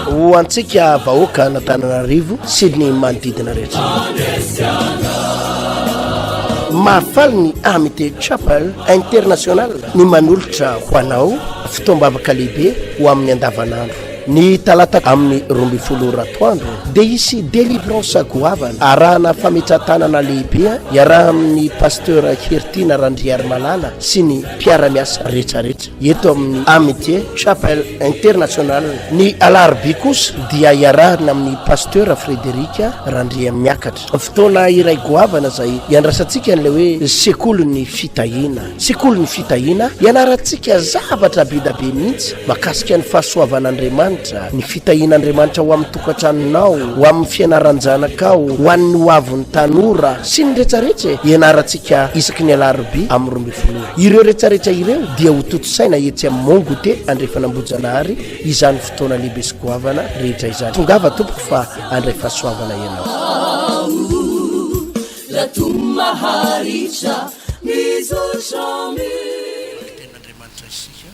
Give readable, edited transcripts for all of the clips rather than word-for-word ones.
Ho antsika vahoaka an'Antananarivo sy ny manodidina rehetra. Mahafaly ny Amity Chapel International ny manolotra ho anao fotoam-bavaka lehibe ho amin'ny andavanandro. Ny talata amin'ny 12 ora atoandro dia hisy délivrance goavana arahana fametrahan-tanana lehibe iarahan'ny Pasteur Heritiana Randriarimalala sy ny mpiara-miasa rehetrarehetra eto amin'ny Amitié Chapel International. Ny alarobia kosa dia iarahana amin'ny Pasteur Frédéric Randriamiakatra. Fotoana iray goavana izay iandrasantsika an'ilay hoe sekolin'ny fitahiana. Sekolin'ny fitahiana, ianarantsika zavatra be da be mihitsy mahakasika ny fahasoavan'Andriamanitra, ny fitahian'Andriamanitra ho amin'ny tokantranonao, ho amin'ny fianaran-janakao, ho an'ny hoavin'ny tanora, sy ny retraretra e! Ianarantsika isaky ny alarobia amin'ny 12 ora. Ireo retraretra ireo dia ho tontosaina etsy amin'ny Mont Goûter Andrefan'Ambohijanahary izany fotoana lehibe sy goavana rehetra izany. Tongava tompoko fa handray fahasoavana ianao. Mamaky tenin'Andriamanitra isika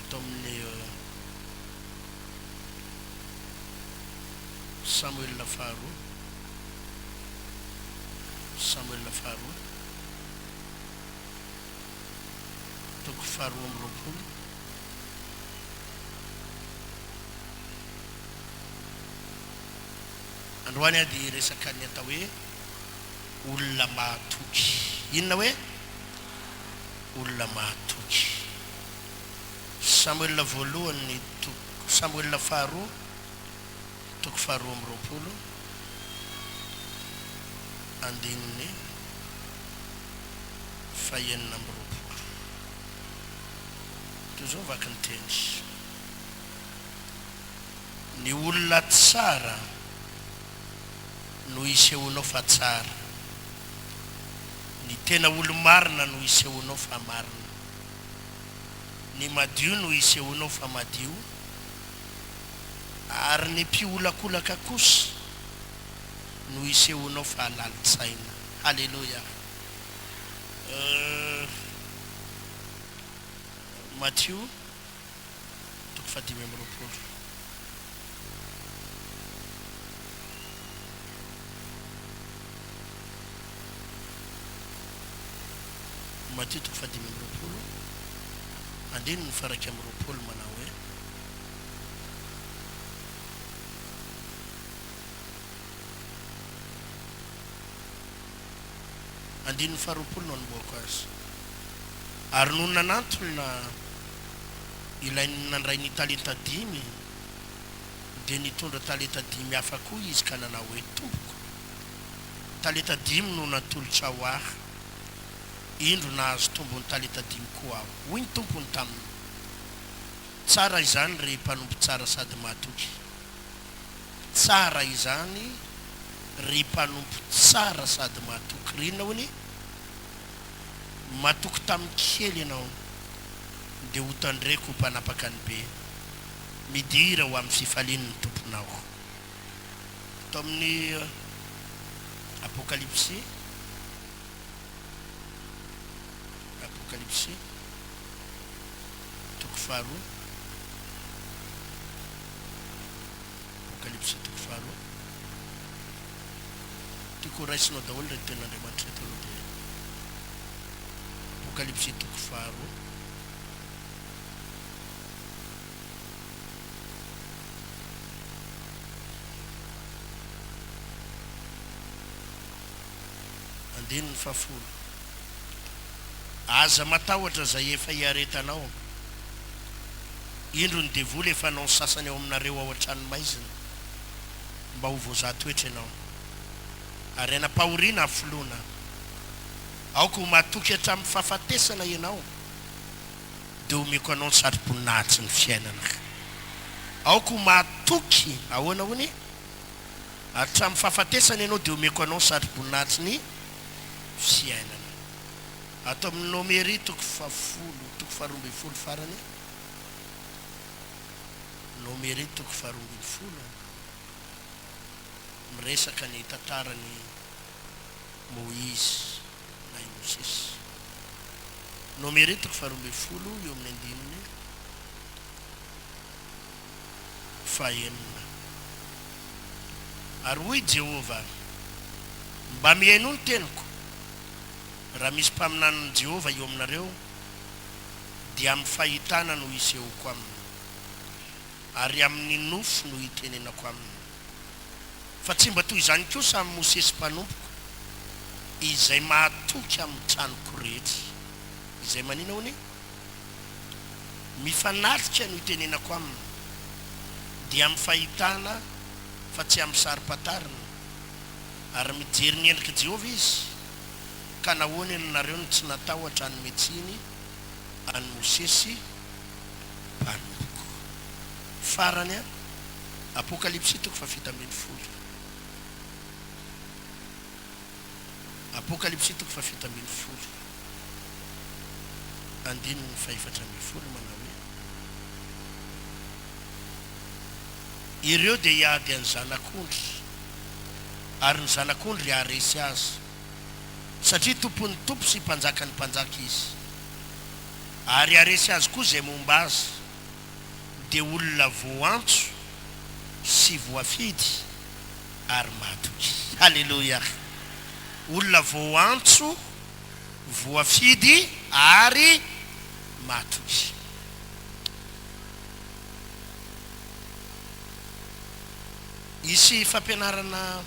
ato amin'ny Samoela faharoa, Samoela faharoa, toko faharoa amby roapolo. Androany aho dia hiresaka ny atao hoe olona mahatoky. Inona hoe olona mahatoky? Samoela voalohany toko Samoela faharoa toko faharoa amby roapolo andininy fahenina amby roapolo. Toy izao vaky ny teny. Ny olona tsara no isehoanao fa tsara. Ny tena olo-marina no isehoanao fa marina. Ny madio no isehoanao fa madio. Ary ny mpiolakolaka kosa no isehoanao fa lalin-tsaina. Haleloia! Euh. Matio. toko fahadimy amby roapolo. Matio toko fahadimy amby roapolo, andininy faha-21 manao hoe. Andininy faharoapolo no anombohako azy. Ary nony nanantona ilay nandray ny talenta dimy, dia nitondra talenta dimy hafa koa izy ka nanao hoe, Tompoko, talenta dimy no natolotrao ahy, indro nahazo tombony talenta dimy koa aho. Hoy ny tompony taminy, Tsara izany, ry mpanompo tsara sady mahatoky. Tsara izany, ry mpanompo tsara sady mahatoky. Ry inona hono e? Matoky tamin'ny kely ianao, dia hotandreko ho mpanapaka ny be. Midira ho amin'ny fifalian'ny Tomponao. Ato amin'ny Apokalypsy, Apokalypsy, toko faharoa. Apokalypsy toko faharoa. Tiako ho raisinao daholo ireto tenin'Andriamanitra ireto aloha dia Apokalypsy toko faharoa. Andininy fahafolo. Aza matahotra izay efa iaretanao. Indro ny devoly efa hanao ny sasany ao aminareo ao an-tranomaizina, mba ho voazaha toetra ianao. Ary hanam-pahoriana hafoloana. Aoka ho mahatoky hatramin'ny fahafatesana ianao, dia homeko anao ny satroboninahitry ny fiainana. Aoka ho mahatoky, ahoana hono e? Hatramin'ny fahafatesana ianao, dia homeko anao ny satroboninahitry ny fiainana. Ato amin'ny Nomery toko fahafolo, toko faharoa ambin'ny folo farany, Nomery toko faharoa ambin'ny folo, miresaka ny tantaran'i Moizy na i Mosesy. Nomery toko faharoambinifolo eo amin'ny andininy fahenina. Ary hoy Jehovah, Mba mihainoa ny teniko, raha misy mpaminanin'i Jehovah eo aminareo, dia amin'ny fahitana no hisehoako aminy, ary amin'ny nofy no hitenenako aminy. Fa tsy mba toy izany kosa amin'i Mosesy mpanompoko, izay mahatoky amin'ny tranoko rehetra. Izay manina hono e? Mifanatrika no itenenako aminy, dia amin'ny fahitana fa tsy amin'ny saro-pantarina, ary mijery ny endrik'i Jehovah izy, ka nahoana ianareo no tsy natahotra hanome tsiny an'i Mosesy mpanompoko? Farany, Apokalypsy toko fahafito ambinifolo. Apokalypsy toko fahafito ambinifolo, andininy fahefatra ambinifolo manao hoe, Ireo dia hiady an'ny Zanak'ondry, ary ny Zanak'ondry haharesy azy, satria Tompon'ny tompo sy Mpanjakan'ny mpanjaka Izy. Ary haharesy azy koa izay momba azy, dia olona voantso sy voafidy ary matoky. Haleloia! Olona voantso, voafidy ary matoky. Hisy fampianarana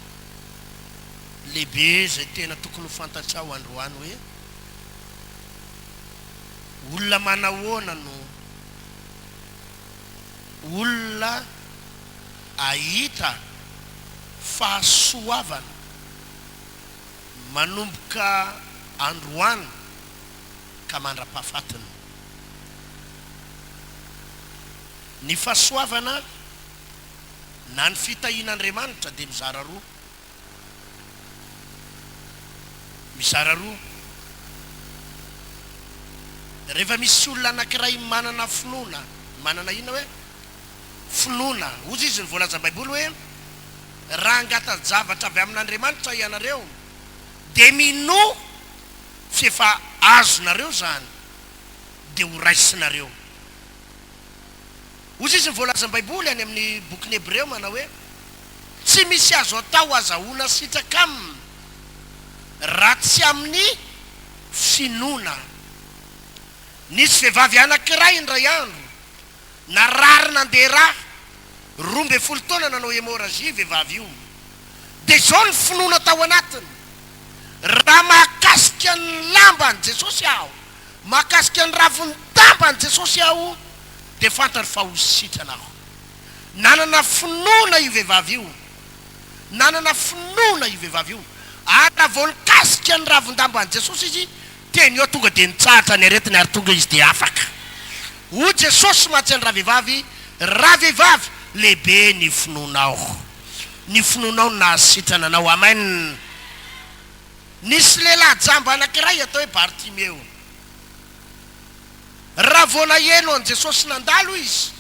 lehibe izay tena tokony ho fantatrao androany hoe, olona manahoana no olona ahita fahasoavana manomboka androany ka mandra-pahafatiny. Ny fahasoavana na ny fitahian'Andriamanitra dia mizara roa. Mizara roa. Rehefa misy olona anankiray manana finoana, manana inona hoe? Finoana. Hozy izy ny voalazan'ny Baiboly hoe, Raha hangata-javatra avy amin'Andriamanitra ianareo, dia minoa f'efa azonareo izany, dia ho raisinareo. Hozy izy ny voalazan'ny Baiboly any amin'ny bokin'ny Hebreo manao hoe, Tsy misy azo atao azahoana sitraka aminy raha tsy amin'ny finoana. Nisy vehivavy anankiray indray andro narary nandeha rà, 12 taona nanao hémorragie vehivavy io. Dia izao ny finoana tao anatiny, Raha mahakasika ny lamban'i Jesosy aho, mahakasika ny ravin-damban'i Jesosy aho, dia fantany fa ho sitrana aho. Nanana finoana io vehivavy io. Nanana finoana io vehivavy io. Ary raha vao nikasika ny ravin-damban'i Jesosy izy, teny eo tonga dia nitsahatra ny aretiny ary tonga izy dia afaka. Hoy Jesosy mantsy an-dravehivavy, Ravehivavy, lehibe ny finoanao. Ny finoanao no nahasitrana anao. Amen. Nisy lehilahy jamba anankiray atao hoe Bartimeo. Raha vao naheno an'i Jesosy nandalo izy,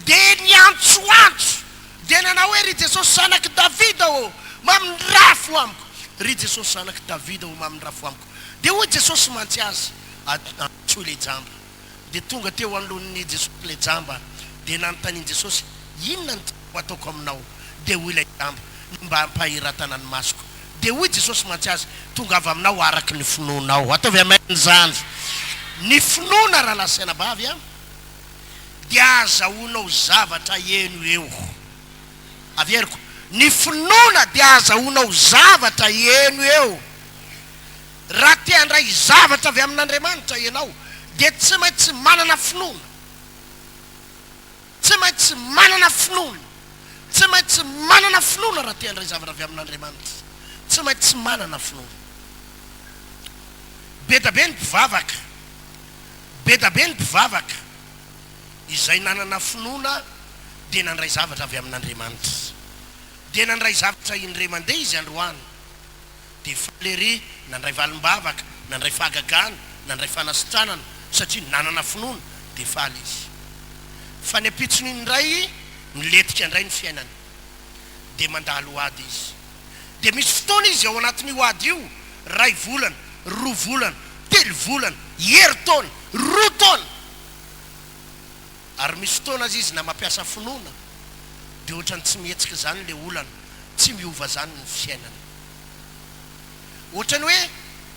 dia niantsoantso, dia nanao hoe, Ry Jesosy Zanak'i Davida ô, mamindrafo amiko! Ry Jesosy Zanak'i Davida ô, mamindrafo amiko! Dia hoy Jesosy mantsy azy, Antsoy ilay jamba. Dia tonga teo anoloan'i Jesosy ilay jamba, dia nanontanian'i Jesosy, Inona no tianao hataoko aminao? Dia hoy ilay jamba, Ny mba hampahiratana ny masoko. Dia hoy Jesosy mantsy azy, Tongava aminao araka ny finoanao. Ataovy amen izany. Ny finoana rahalahy sy anabavy a, dia ahazahoanao zavatra eny ho eo. Averiko, ny finoana dia ahazahoanao zavatra eny ho eo. Raha te handray zavatra avy amin'Andriamanitra ianao dia tsy maintsy manana finoana. Tsy maintsy manana finoana. Tsy maintsy manana finoana raha te handray zavatra avy amin'Andriamanitra. Tsy maintsy manana finoana. Be da be ny mpivavaka, be da be ny mpivavaka izay nanana finoana dia nandray zavatra avy amin'Andriamanitra. Dia nandray zavatra indray mandeha izy androany. Dia faly ery nandray valim-bavaka, nandray fahagagana, nandray fanasitranana, satria nanana finoana, dia faly izy. Fa ny ampitson'iny indray, milentika indray ny fiainany. Dia mandalo ady izy. Dia misy fotoana izy ao anatin'io ady io, iray volana, roa volana, telo volana, herintaona, roa taona. Ary misy fotoana aza izy na mampiasa finoana dia ohatran'ny tsy mihetsika izany ilay olana, tsy miova izany ny fiainana. Ohatran'ny hoe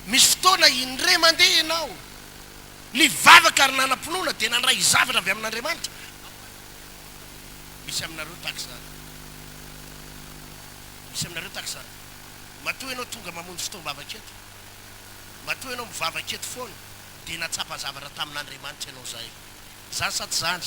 misy fotoana indray mandeha ianao nivavaka ary nanam-pinoana dia nandray zavatra avy amin'Andriamanitra. Misy aminareo tahaka izany. Misy aminareo tahaka izany. Matoa ianao tonga mamonjy fotoam-bavaka eto, matoa ianao mivavaka eto foana dia nahatsapa zavatra tamin'Andriamanitra ianao izay. Zany sa tsy zany?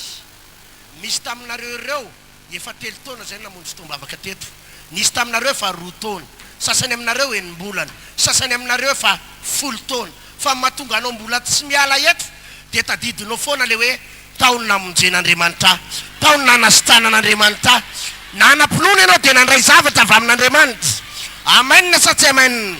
Misy taminareo ireo efa telo taona zay namonjy fotoam-bavaka teto. Nisy taminareo efa roa taona. Sasany aminareo enim-bolana. Sasany aminareo efa folo taona. Fa ny mahatonga anao mbola tsy miala eto dia tadidinao foana le hoe tao ny namonjen'Andriamanitra ahy. Tao ny nanasitranan'Andriamanitra ahy. Nanam-pinoana ianao dia nandray zavatra avy amin'Andriamanitra. Amen sa tsy amen?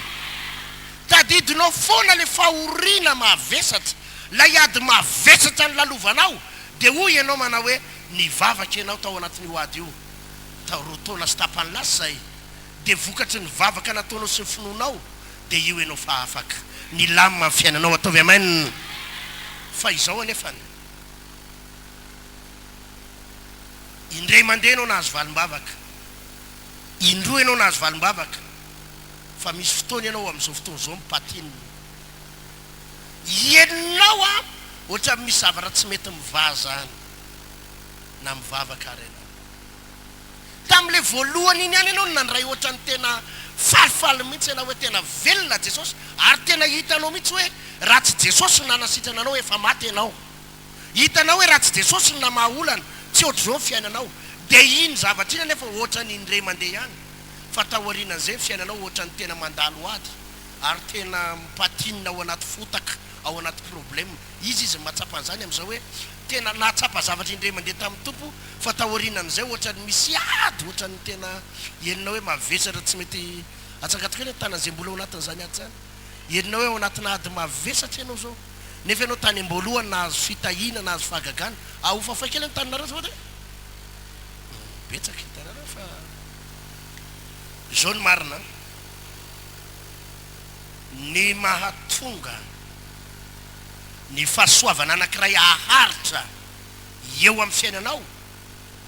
Tadidinao foana le fahoriana mavesatra. Ilay ady mavesatra nolalovanao, dia hoy ianao manao hoe, Nivavaka ianao tao anatin'io ady io, tao roa taona sy tapany lasa izay, dia vokatry ny vavaka nataonao sy ny finoanao, dia io ianao fa afaka. Nilamina ny fiainanao. Ataovy Amen. Fa izao anefany, indray mandeha ianao nahazo valim-bavaka, indroa ianao nahazo valim-bavaka, fa misy fotoana ianao amin'izao fotoana izao mi-patine. Ianao an, ohatran'ny misy zavatra tsy mety mivaha zany na mivavaka ary ianao. Tamin'ilay voalohany iny ihany ianao no nandray ohatran'ny tena falifaly mihitsy ianao hoe tena velona Jesosy ary tena hitanao mihitsy hoe raha tsy Jesosy no nanasitrana anao efa maty ianao. Hitanao hoe raha tsy Jesosy no namaha olana tsy ohatr'izao ny fiainanao. Dia iny zavatra iny anefa ohatran'ny indray mandeha ihany fa taorianan'izay ny fiainanao ohatran'ny tena mandalo ady. ary tena mi-patine ao anaty fotaka, ao anaty problème. Iza izy no mahatsapa an'izany amin'izao hoe tena nahatsapa zavatra indray mandeha tamin'ny Tompo fa taorianan'izay ohatran'ny misy ady, ohatran'ny tena henonao hoe mavesatra tsy mety atsangatoka eny ny tanan'izay mbola ao anatin'izany ady izany. Henonao hoe ao anatina ady mavesatra ianao izao nefa ianao tany am-boalohany nahazo fitahiana, nahazo fahagagana. Ahofafay kely ny taninareo azafady e! Betsaka hitanareo fa izao ny marina an! Ny mahatonga ny fahasoavana anankiray haharitra eo amin'ny fiainanao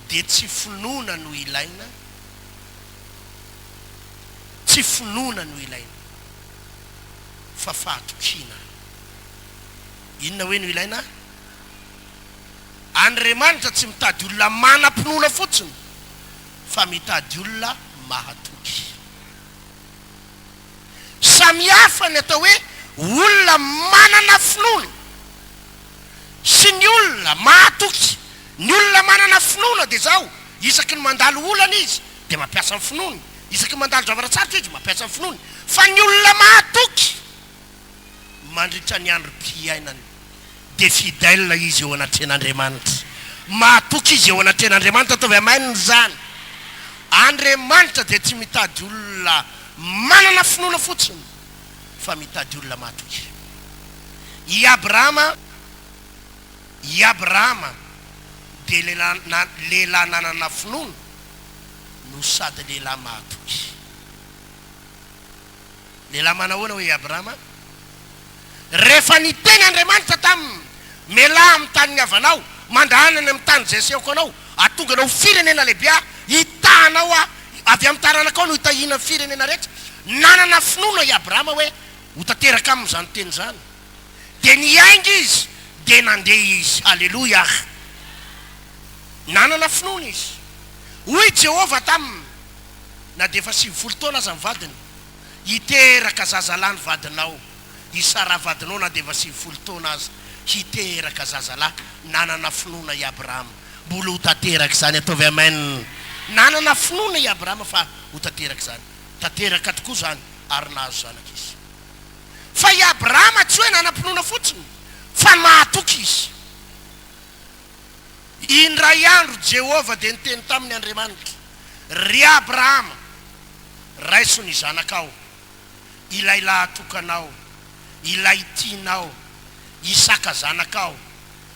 dia tsy finoana no ilaina, tsy finoana no ilaina fa fahatokiana. Inona hoe no ilaina? Andriamanitra tsy mitady olona manam-pinoana fotsiny fa mitady olona mahatoky. Samy hafa ny atao hoe olona manana finoana sy ny olona mahatoky. Ny olona manana finoana dia izao, isaky ny mandalo olana izy dia mampiasa ny finoany, isaky ny mandalo zavatra sarotra izy mampiasa ny finoany. Fa ny olona mahatoky mandritra ny androm-piainany dia fidèle izy eo anatrehan'Andriamanitra. Mahatoky izy eo anatrehan'Andriamanitra, ataovy amen izany. Andriamanitra dia tsy mitady olona manana finoana fotsiny fa mitady olona mahatoky. I Abrahama, i Abrahama dia lehilahy, lehilahy nanana finoana no sady lehilahy mahatoky. Lehilahy manahoana hoy i Abrahama? Rehefa niteny Andriamanitra taminy, Mialà amin'ny tanin'ny havanao, mandahana any amin'ny tany izay asehoko anao, hahatonga anao ho firenena lehibe Aho, hitaha anao Aho, avy amin'ny taranakao no hitahiana ny firenena rehetra. Nanana finoana i Abrahama hoe ho tanteraka aminy izany teny izany. Dia niainga izy, dia nandeha izy. Aleloia! Nanana finoana izy. Hoy Jehovah taminy, Na dia efa 90 taona aza ny vadiny, Hiteraka zazalahy ny vadinao. I Saraha vadinao na dia efa 90 taona aza, hiteraka zazalahy. Nanana finoana i Abrahama. Mbola ho tanteraka izany. Ataovy amen. Nanana finoana i Abrahama fa ho tanteraka izany. Tanteraka tokoa izany ary nahazo zanaka izy. Fa i Abrahama tsy hoe nanam-pinoana fotsiny fa nahatoky izy. Indray andro Jehovah dia niteny taminy Andriamanitra, Ry Abrahama, raiso ny zanakao, ilay lahatokanao, ilay tianao, Isaka zanakao,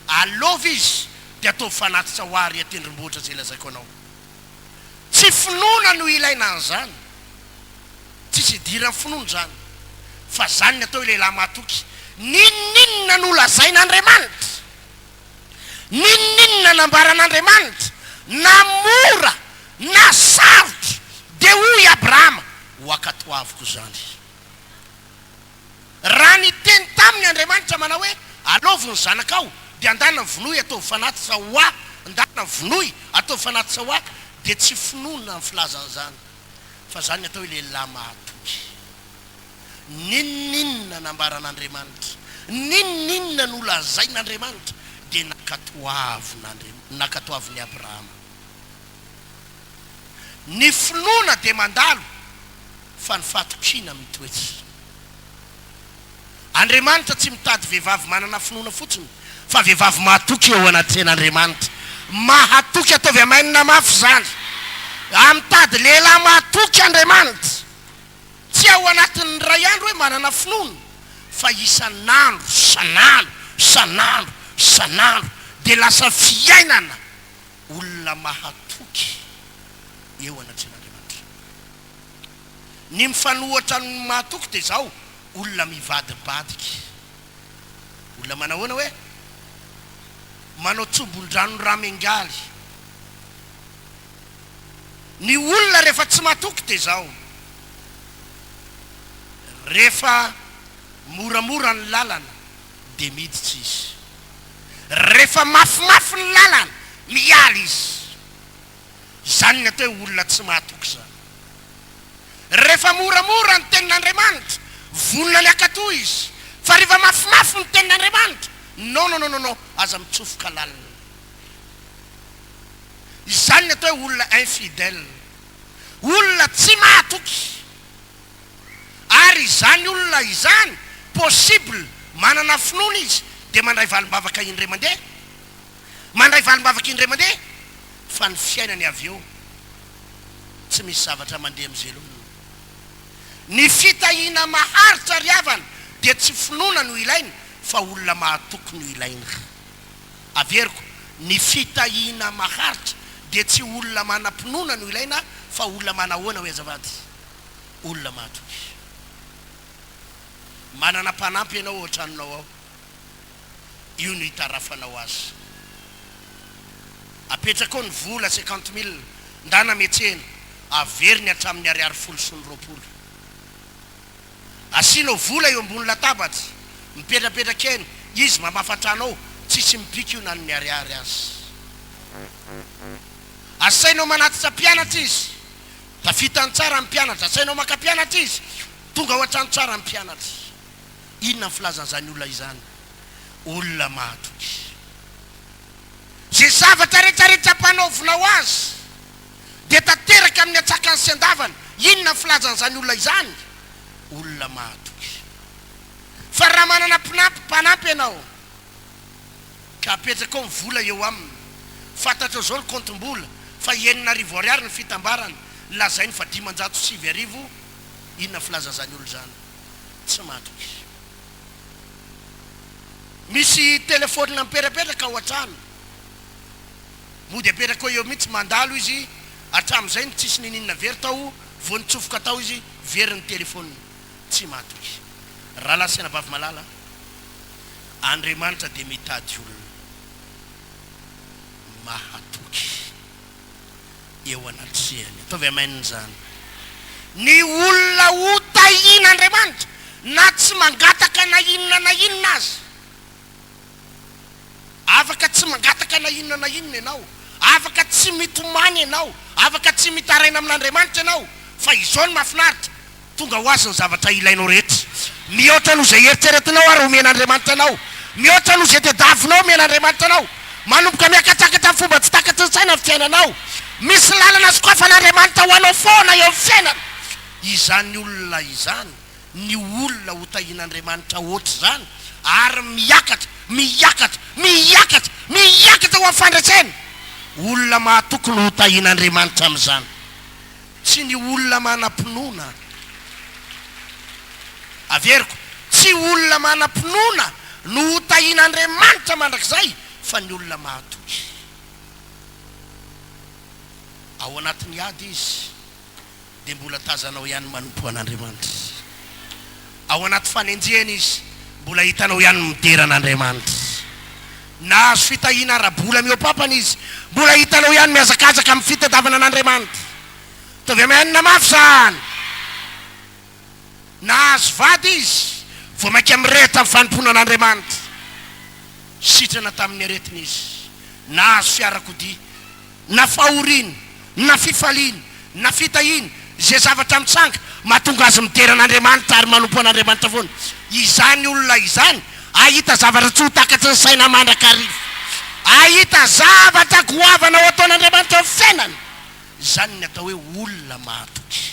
alova izy dia ataovy fanatitra ho ahy ary an-tendrombohitra izay lazaiko anao. Tsy finoana no ilaina an'izany. Tsisy idiran'ny finoana izany. Fa izany ny atao hoe lehilahy mahatoky. N'inon'inona nolazain'Andriamanitra, n'inon'inona nambaran'Andriamanitra, na mora na sarotra, dia hoy Abrahama, Ho ankatoaviko izany. Raha niteny taminy Andriamanitra manao hoe, Alaovy ny zanakao, dia andana vonoy ataovy fanatitra ho Ahy, ndana vonoy ataovy fanatitra ho Ahy, dia tsy finoana ny filazana izany, fa izany ny atao hoe lehilahy mahatoky. N'inon'inona nambaran'Andriamanitra, n'inon'inona nolazain'Andriamanitra, dia nankatoavin'Andriamanitra, nankatoavin'i Abrahama. Ny finoana dia mandalo fa ny fahatokiana mitoetra. Andriamanitra tsy mitady vehivavy manana finoana fotsiny fa vehivavy mahatoky eo anatrehan'Andriamanitra. Mahatoky, ataovy amainina mafy izany. A Mitady lehilahy mahatoky Andriamanitra. Tsy ao anatin'ny iray andro hoe manana finoana fa isan'andro, isan'andro, isan'andro, isan'andro dia lasa fiainana. olona mahatoky eo anatrehan'Andriamanitra. Ny mifanohitra amin'ny mahatoky dia izao, olona mivadibadika. Olona manahoana hoe? Manao tsobon-drano ramiangaly. Ny olona rehefa tsy matoky dia izao, rehefa moramora ny lalana dia miditra izy. Rehefa mafimafy ny lalana, miala izy. Izany ny atao hoe olona tsy mahatoky izany. Rehefa moramora ny tenin'Andriamanitra, vonona ny hankatò izy. Fa rehefa mafimafy ny tenin'Andriamanitra, non non non non, aza mitsofoka lalina. Izany ny atao hoe olona infidèle. Olona tsy mahatoky. Ary izany olona izany possible manana finoana izy dia mandray valim-bavaka indray mandeha, mandray valim-bavaka indray mandeha fa ny fiainany avy eo tsy misy zavatra mandeha mizelona. Ny fitahiana maharitra ry havana dia tsy finoana no ilaina fa olona mahatoky no ilaina. Averiko, ny fitahiana maharitra dia tsy olona manam-pinoana no ilaina fa olona manahoana hoy azafady? olona mahatoky. Manana mpanampy ianao ao an-tranonao ao. Io no itarafanao azy. Apetraka ao ny vola cinquante mille, ndana miantsena, averiny hatramin'ny ariary folo sy ny 20. Asianao vola eo ambony latabatra, mipetrapetraka eny, izy mamafa trano ao, tsisy mipika io na ny ariary aza. Asainao manatitra mpianatra izy, Tafitany tsara ny mpianatra. Asainao maka mpianatra izy. Tonga ao an-trano tsara ny mpianatra. Inona ny filazan'izany olona izany? Olona mahatoky. Izay zavatra rehetrarehetra ampanaovinao azy dia tanteraka amin'ny antsakany sy andavany. Inona ny filazan'izany olona izany? Olona mahatoky. Fa raha manana mpinampy, mpanampy ianao, Ka apetrakao ny vola eo aminy. Fantatrao izao ny kaontim-bola fa 6000 ariary ny fitambarany, lazainy fa 9500, inona filaza izany olona izany? Tsy mahatoky. Misy telefaonina miperapetraka ao an-trano, mody apetraka eo mihitsy, mandalo izy, hatramin'izay no tsisy niniana very tao, vao nitsofoka tao izy, very ny telefaonina. Tsy mahatoky. Rahalahy sy anabavy malala, Andriamanitra dia mitady olona mahatoky eo anatrehany. Ataovy amen izany. Ny olona ho tahian'Andriamanitra na tsy mangataka na inona na inona aza. Afaka tsy mangataka na inona na inona ianao, afaka tsy mitomany ianao, afaka tsy mitaraina amin'Andriamanitra ianao, fa izao no mahafinaritra, tonga ho azy ny zavatra ilainao rehetra. Mihoatra noho izay eritreretinao ary omen'Andriamanitra anao. Mihoatra noho izay tediavinao omen'Andriamanitra anao. Manomboka miakatsakatra amin'ny fomba tsy takatry ny saina ny fiainanao. Misy lalana sokafan'Andriamanitra ho anao foana eo amin'ny fiainana. Izany olona izany ny olona ho tahian'Andriamanitra hoatr'izany ary miakatra, miakatra, miakatra, miakatra ho amin'ny fandresena. Olona mahatoky no ho tahian'Andriamanitra amin'izany. Tsy ny olona manam-pinoana. Averiko, tsy olona manam-pinoana no ho tahian'Andriamanitra mandrakizay fa ny olona mahatoky. Ao anatin'ny ady izy. dia mbola tazanao ihany manompo an'Andriamanitra. Ao anaty fanenjehana izy, Mbola hitanao ihany midera an'Andriamanitra. Nahazo fitahiana ara-bola mihoa-pampana izy. Mbola hitanao ihany mihazakazaka amin'ny fitadiavana an'Andriamanitra. Ataovy amen mafy izany. Nahazo vady izy, vao mainka mirehitra amin'ny fanompoana an'Andriamanitra. Sitrana tamin'ny aretina izy. Nahazo fiarakodia. Na fahoriana, na fifaliana, na fitahiana, izay zavatra mitranga, mahatonga azy midera an'Andriamanitra ary manompo an'Andriamanitra foana. Izany olona izany hahita zavatra tsy ho takatry ny saina mandrakariva. Hahita zavatra goavana ho ataon'Andriamanitra eo amin'ny fiainany. Izany ny atao hoe olona mahatoky.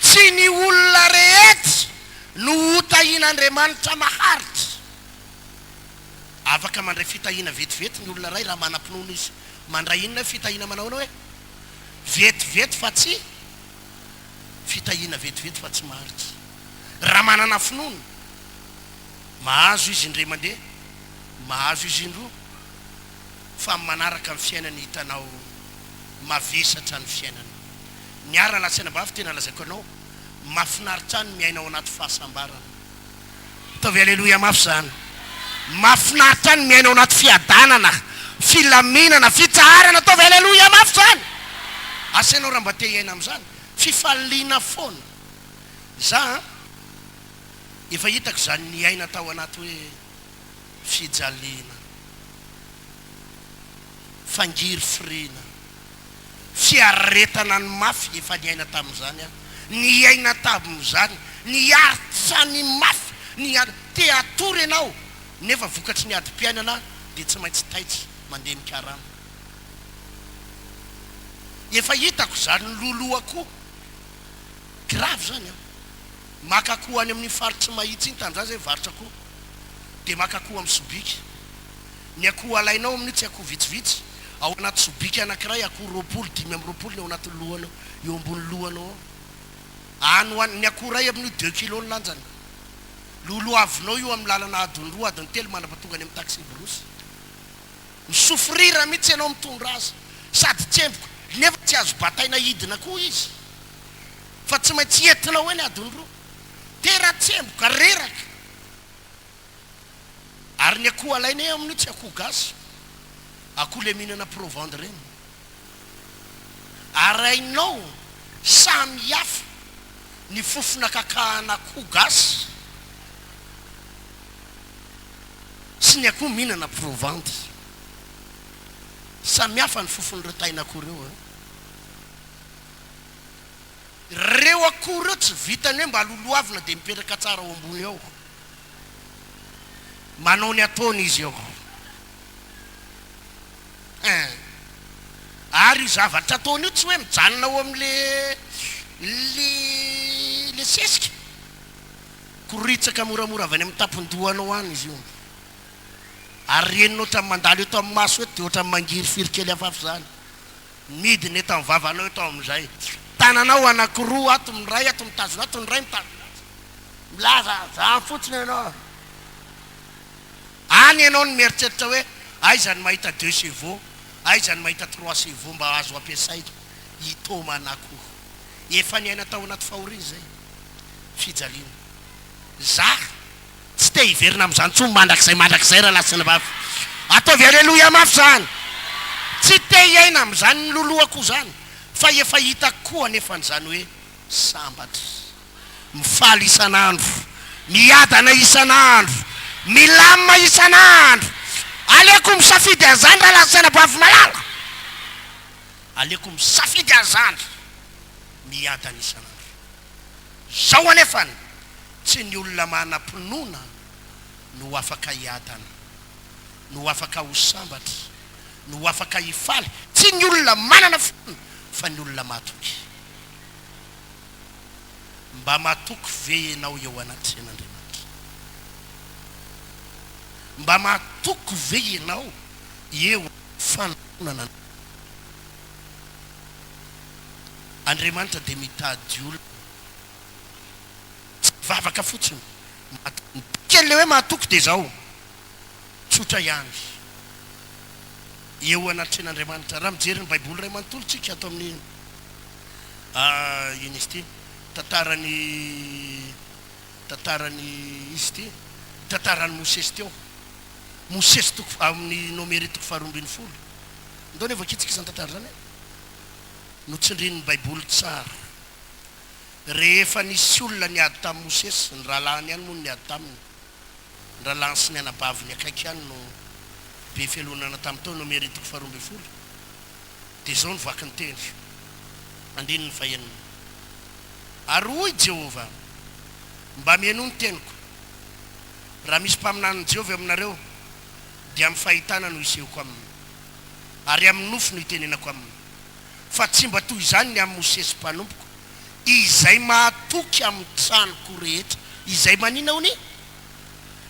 Tsy ny olona rehetra no hotahian'Andriamanitra maharitra. Afaka mandray fitahiana vetivety ny olona iray raha manam-pinoana izy. Mandray inona hoe fitahiana manahoana hoe? Vetivety fa tsy fitahiana vetivety fa tsy maharitra. Raha manana finoana, mahazo izy indray mandeha, mahazo izy indroa, fa amin'ny manaraka ny fiainany hitanao mavesatra ny fiainana. Ny ahy rahalahy sy anabavy tena lazaiko anao, mahafinaritra ahy ny miaina ao anaty fahasambarana. Ataovy aleloia mafy izany. Mahafinaritra ny miaina ao anaty fiadanana, filaminana, fitsaharana. Ataovy aleloia mafy izany. Asa ianao raha mba te hiaina amin'izany. Fifaliana foana. Za an, efa hitako izany niaina tao anaty hoe fijaliana, fangirifiriana. Fiaretana ny mafy efa niaina tamin'izany aho, niaina tamin'izany, niaritra ny mafy, niar, te hatory ianao nefa vokatry ny adim-piainana dia tsy maintsy taitra mandeha mikarama. Efa hitako izany loloha akoho, grave izany an, maka akoho any amin'ny faritry Mahitsy iny tamin'izany zay mivarotra akoho, dia maka akoho amin'ny sobika. Ny akoho alainao amin'io tsy akoho vitsivitsy, ao anaty sobika anankiray akoho 20, 25 ny ao anatin'ny lohanao, eo ambony lohanao ao. Any ho any, ny akoho iray amin'io deux kilos ny lanjany. Lolohavinao io amin'ny lalana adiny roa, adiny telo mandra-pahatonga any amin'ny taxi-brousse. Mi-souffrir mihitsy ianao mitondra azy. Sady tsemboka, nefa tsy azo bataina hidina koa izy. Fa tsy maintsy entinao eny adiny roa. Tera-tsemboka, reraka. Ary ny akoho alainay amin'io tsy akoho gasy, akoho le mihinana provende ireny. Ary hainao samy hafa ny fofona kakahana akoho gasy sy ny akoho mihinana provende. Samy hafa ny fofon'ireo tain'akoho ireo an. Ireo akoho ireo tsy vitan'ny hoe mba lolohavina dia mipetraka tsara ao ambony ao. Manao ny ataony izy eo. Hein. Ary io zavatra ataony io tsy hoe mijanona ao amin'le le le sesika. Koritsaka moramora avy any amin'ny tampon-dohanao any izy io. Ary reniny ohatran'ny mandalo eto amin'ny maso eto dia ohatran'ny mangirifiry kely hafahafa izany. Midina eto amin'ny vavanao eto amin'izay. Tananao anankiroa ato, ny iray ato mitazona ato, ny iray mitazona ato. Milaza zany fotsiny ianao. Any ianao no mieritreritra hoe aiza no mahita deux chevaux, aiza no mahita trois chevaux mba azo ampiasaina hitomana akoho. Efa niaina tao anaty fahoriana izay. Fijaliana. Za tsy te hiverina amin'izany intsony mandrakizay mandrakizay rahalahy sy anabavy. Ataovy aleloia mafy izany. Tsy te hiaina amin'izany loloha akoho izany fa efa hitako koa anefa an'izany hoe sambatra. Mifaly isan'andro, miadana isan'andro, milamina isan'andro. Aleoko misafidy an'izany rahalahy sy anabavy malala. Aleoko misafidy an'izany, miadana isan'andro. Izao anefany, tsy ny olona manam-pinoana no ho afaka hiadana, no ho afaka ho sambatra, no ho afaka hifaly. Tsy ny olona manana finoana fa ny olona matoky. Mba matoky ve ianao eo anatrehan'Andriamanitra? Mba matoky ve ianao eo amin'ny fanompoana an'Andriamanitra? Andriamanitra dia mitady olona tsy mivavaka fotsiny, matoky. Ny dikan'ilay hoe matoky dia izao, tsotra ihany, eo anatrehan'Andriamanitra. Raha mijery ny Baiboly iray manontolo isika ato amin'ny. Inona izy ity? Tantaran'i. Tantaran'i iza ity? Ny tantaran'i Mosesy teo. Mosesy toko amin'ny Nomery toko faharoa ambinifolo. Ndao anie vakintsika izany tantara izany e. Notsindrin'ny Baiboly tsara. Rehefa nisy olona niady tamin'i Mosesy, ny rahalahiny ihany moa no niady taminy, ny rahalahiny sy ny anabaviny akaiky ihany no be fialonana tamin'ny tao, Nomery toko faharoa ambinifolo, dia izao no vaky ny teny, andininy fahenina, Ary hoy Jehovah, Mba mihainoa ny teniko, Raha misy mpaminanin'i Jehovah eo aminareo, dia amin'ny fahitana no hisehoko aminy, ary amin'ny nofy no hitenenako aminy. Fa tsy mba toy izany ny amin'i Mosesy mpanompoko, izay mahatoky amin'ny tranoko rehetra. Izay manina hono?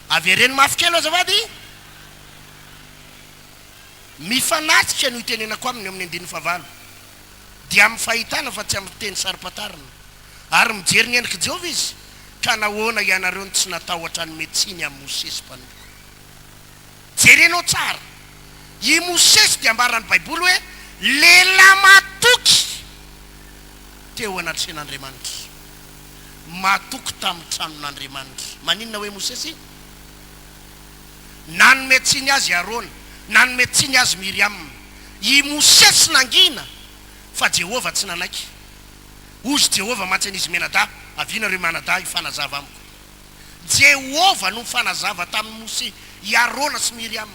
Avereno mafy kely azafady. Mifanatrika no itenenako aminy eo amin'ny andininy fahavalo, dia amin'ny fahitana fa tsy amin'ny teny saro-pantarina. Ary mijery ny endrik'i Jehovah izy, ka nahoana ianareo no tsy natahotra hanome tsiny amin'i Mosesy mpanompoko? Jerenao tsara, i Mosesy dia ambaran'ny Baiboly hoe lehilahy matoky teo anatrehan'Andriamanitra. Matoky tamin'ny tranon'Andriamanitra. Maninona hoe Mosesy? Nanome tsiny azy i Arona, nanome tsiny azy Miriama. I Mosesy nangina, fa Jehovah tsy nanaiky. Hozy Jehovah mantsy an'izy mianadahy, Avia nareo mianadahy hifanazava amiko. Jehovah no nifanazava tamin'i Mosesy, i Arona sy Miriama.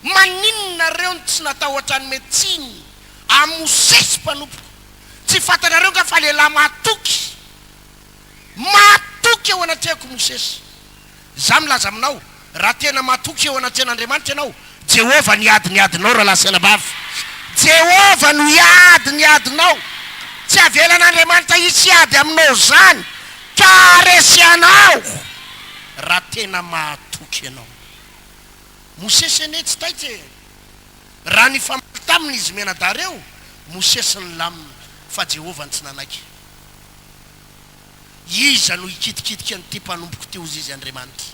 Maninona nareo no tsy natahotra hanome tsiny an'i Mosesy mpanompoko? Tsy fantanareo nga fa lehilahy mahatoky, mahatoky eo anatrehako Mosesy. Izaho milaza aminao, raha tena matoky eo anatrehan'Andriamanitra ianao, Jehovah no hiady ny adinao rahalahy sy anabavy. Jehovah no hiady ny adinao. Tsy avelan'Andriamanitra hisy hiady aminao izany ka haharesy anao raha tena mahatoky ianao. Mosesy anie tsy taitra e! Raha nifamaly taminy izy mianadahy ireo, Mosesy nilamina fa Jehovah no tsy nanaiky. Iza no hikitikitika an'ity mpanompoko ity, hozy izy Andriamanitra?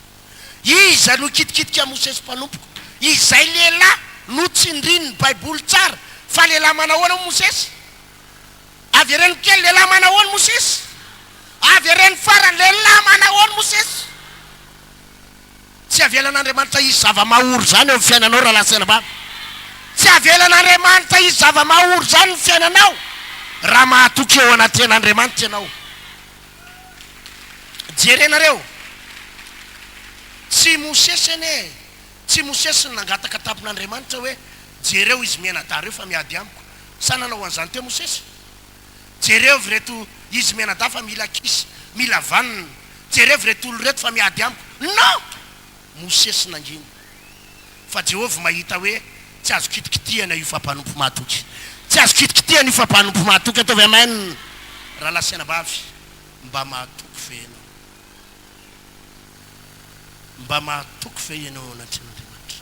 Iza no hikitikitika an'i Mosesy mpanompoko? Izay lehilahy notsindrin'ny Baiboly tsara fa lehilahy manahoana moa Mosesy? Avereno kely, lehilahy manahoana Mosesy? Avereno farany, lehilahy manahoana Mosesy? Tsy avelan'Andriamanitra hisy zava-mahory izany eo amin'ny fiainanao rahalahy sy anabavy. Tsy avelan'Andriamanitra hisy zava-mahory izany ny fiainanao raha mahatoky eo anatrehan'Andriamanitra ianao. Jerenareo, tsy Mosesy anie, tsy Mosesy no nangataka tamin'Andriamanitra hoe jereo izy mianadahy ireo fa miady amiko. Sa nanao an'izany teo Mosesy? Jereo ireto izy mianadahy fa mila kisa, mila vanona. Jereo ireto olona ireto fa miady amiko. Non! Mosesy nangina. Fa Jehovah mahita hoe tsy azo kitikitihana io fa mpanompo mahatoky. Tsy azo kitikitihana io fa mpanompo mahatoky. Ataovy amen! Rahalahy sy anabavy, mba mahatoky ve ianao? Mba mahatoky ve ianao eo anatrehan'Andriamanitra?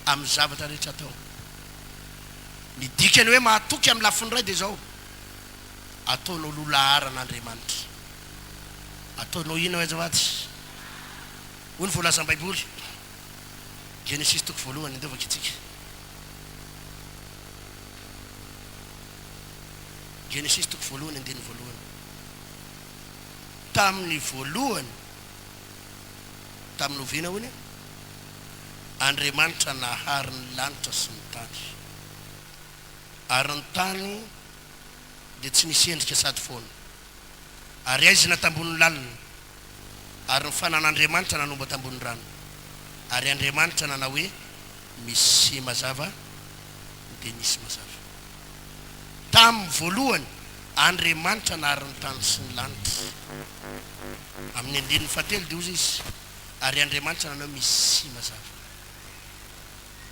Amin'ny zavatra rehetra atao. Ny dikany hoe mahatoky amin'ny lafiny iray dia izao, ataonao loha laharana Andriamanitra. Ataonao inona hoe azafady? Hoy ny voalazan'ny Baiboly, Genesisy toko voalohany, andeha vakintsika. Genesisy toko voalohany, andininy voalohany. Tamin'ny voalohany, tamin'ny oviana hono e? Andriamanitra nahary ny lanitra sy ny tany. Ary ny tany dia tsy nisy endrika sady foana, ary aizina tambonin'ny lalina, ary ny fanan'Andriamanitra nanomba tambonin'ny rano. Ary Andriamanitra nanao hoe, Misy mazava, dia nisy mazava. Tamin'ny voalohany, Andriamanitra nahary ny tany sy ny lanitra. Amin'ny andininy fahatelo dia hozy Izy, Ary Andriamanitra nanao misy mazava.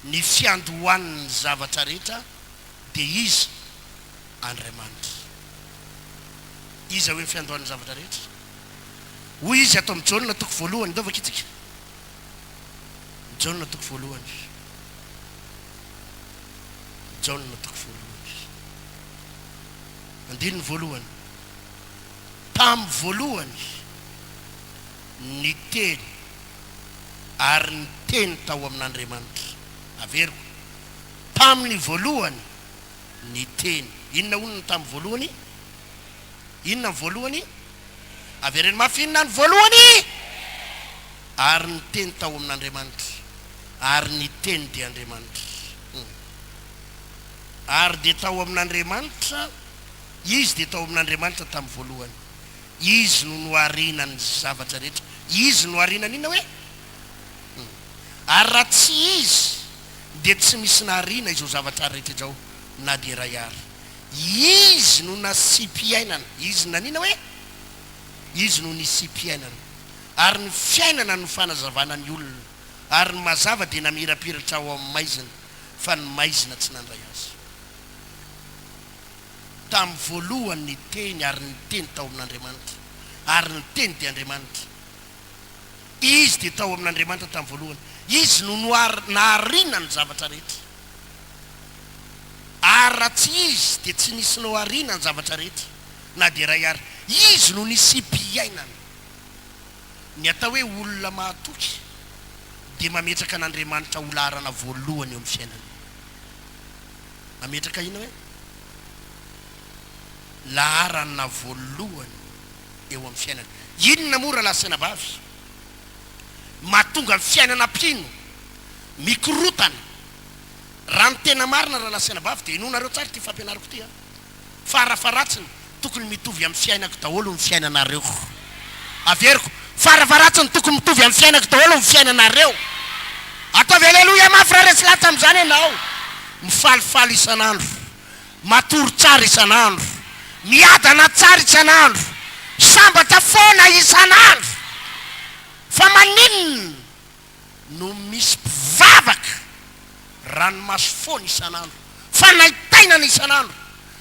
Ny fiandohan'ny zavatra rehetra dia Iza? Andriamanitra. Iza hoe ny fiandohan'ny zavatra rehetra? Hoy Izy ato amin'ny Jaona toko voalohany, ndao vakintsika. Jaona toko voalohany. Jaona toko voalohany. Andininy voalohany. Tamin'ny voalohany ny Teny, ary ny Teny tao amin'Andriamanitra. Averiko, tamin'ny voalohany ny Teny. Inona hono ny tamin'ny voalohany? Inona ny voalohany? Avereno mafy, inona ny voalohany? Ary ny Teny tao amin'Andriamanitra, ary ny Teny dia Andriamanitra. Hum. Ary dia tao amin'Andriamanitra, Izy dia tao amin'Andriamanitra tamin'ny voalohany. Izy no nohariana ny zavatra rehetra. Izy nohariana ny inona hoe? Hum. Ary raha tsy Izy dia tsy misy nahariana izao zavatra rehetra izao na dia iray ary. Izy no nasiam-piainana. Izy nanina hoe? Izy no nisiam-piainana. Ary ny fiainana no fanazavana ny olona. Ary ny mazava dia namirapiratra ao amin'ny maizina, fa ny maizina tsy nandray azy. Tamin'ny voalohany ny Teny, ary ny Teny tao amin'Andriamanitra, ary ny Teny dia Andriamanitra. Izy dia tao amin'Andriamanitra tamin'ny voalohany. Izy no nahariana ny zavatra rehetra. Ary raha tsy Izy dia tsy nisy nohariana ny zavatra rehetra, na dia iray ary. Izy no nisiam-piainana. Ny atao hoe olona mahatoky dia mametraka an'Andriamanitra ho laharana voalohany eo amin'ny fiainany. Mametraka inona hoe? Laharana voalohany eo amin'ny fiainana. Inona moa rahalahy sy anabavy mahatonga ny fiainana mpino mikorotana? Raha ny tena marina rahalahy sy anabavy dia henoinareo tsara ity fampianarako ity an! Farafaharatsiny tokony mitovy amin'ny fiainako daholo ny fiainanareo. Averiko, farafaharatsiny tokony mitovy amin'ny fiainako daholo ny fiainanareo. Ataovy aleloia mafy raha resy lahatra amin'izany ianao. Mifalifaly isan'andro. Matory tsara isan'andro. Miadana tsara isan'andro. Sambatra foana isan'andro. Fa maninona no misy mpivavaka ranomaso foana isan'andro, fanaintainana isan'andro,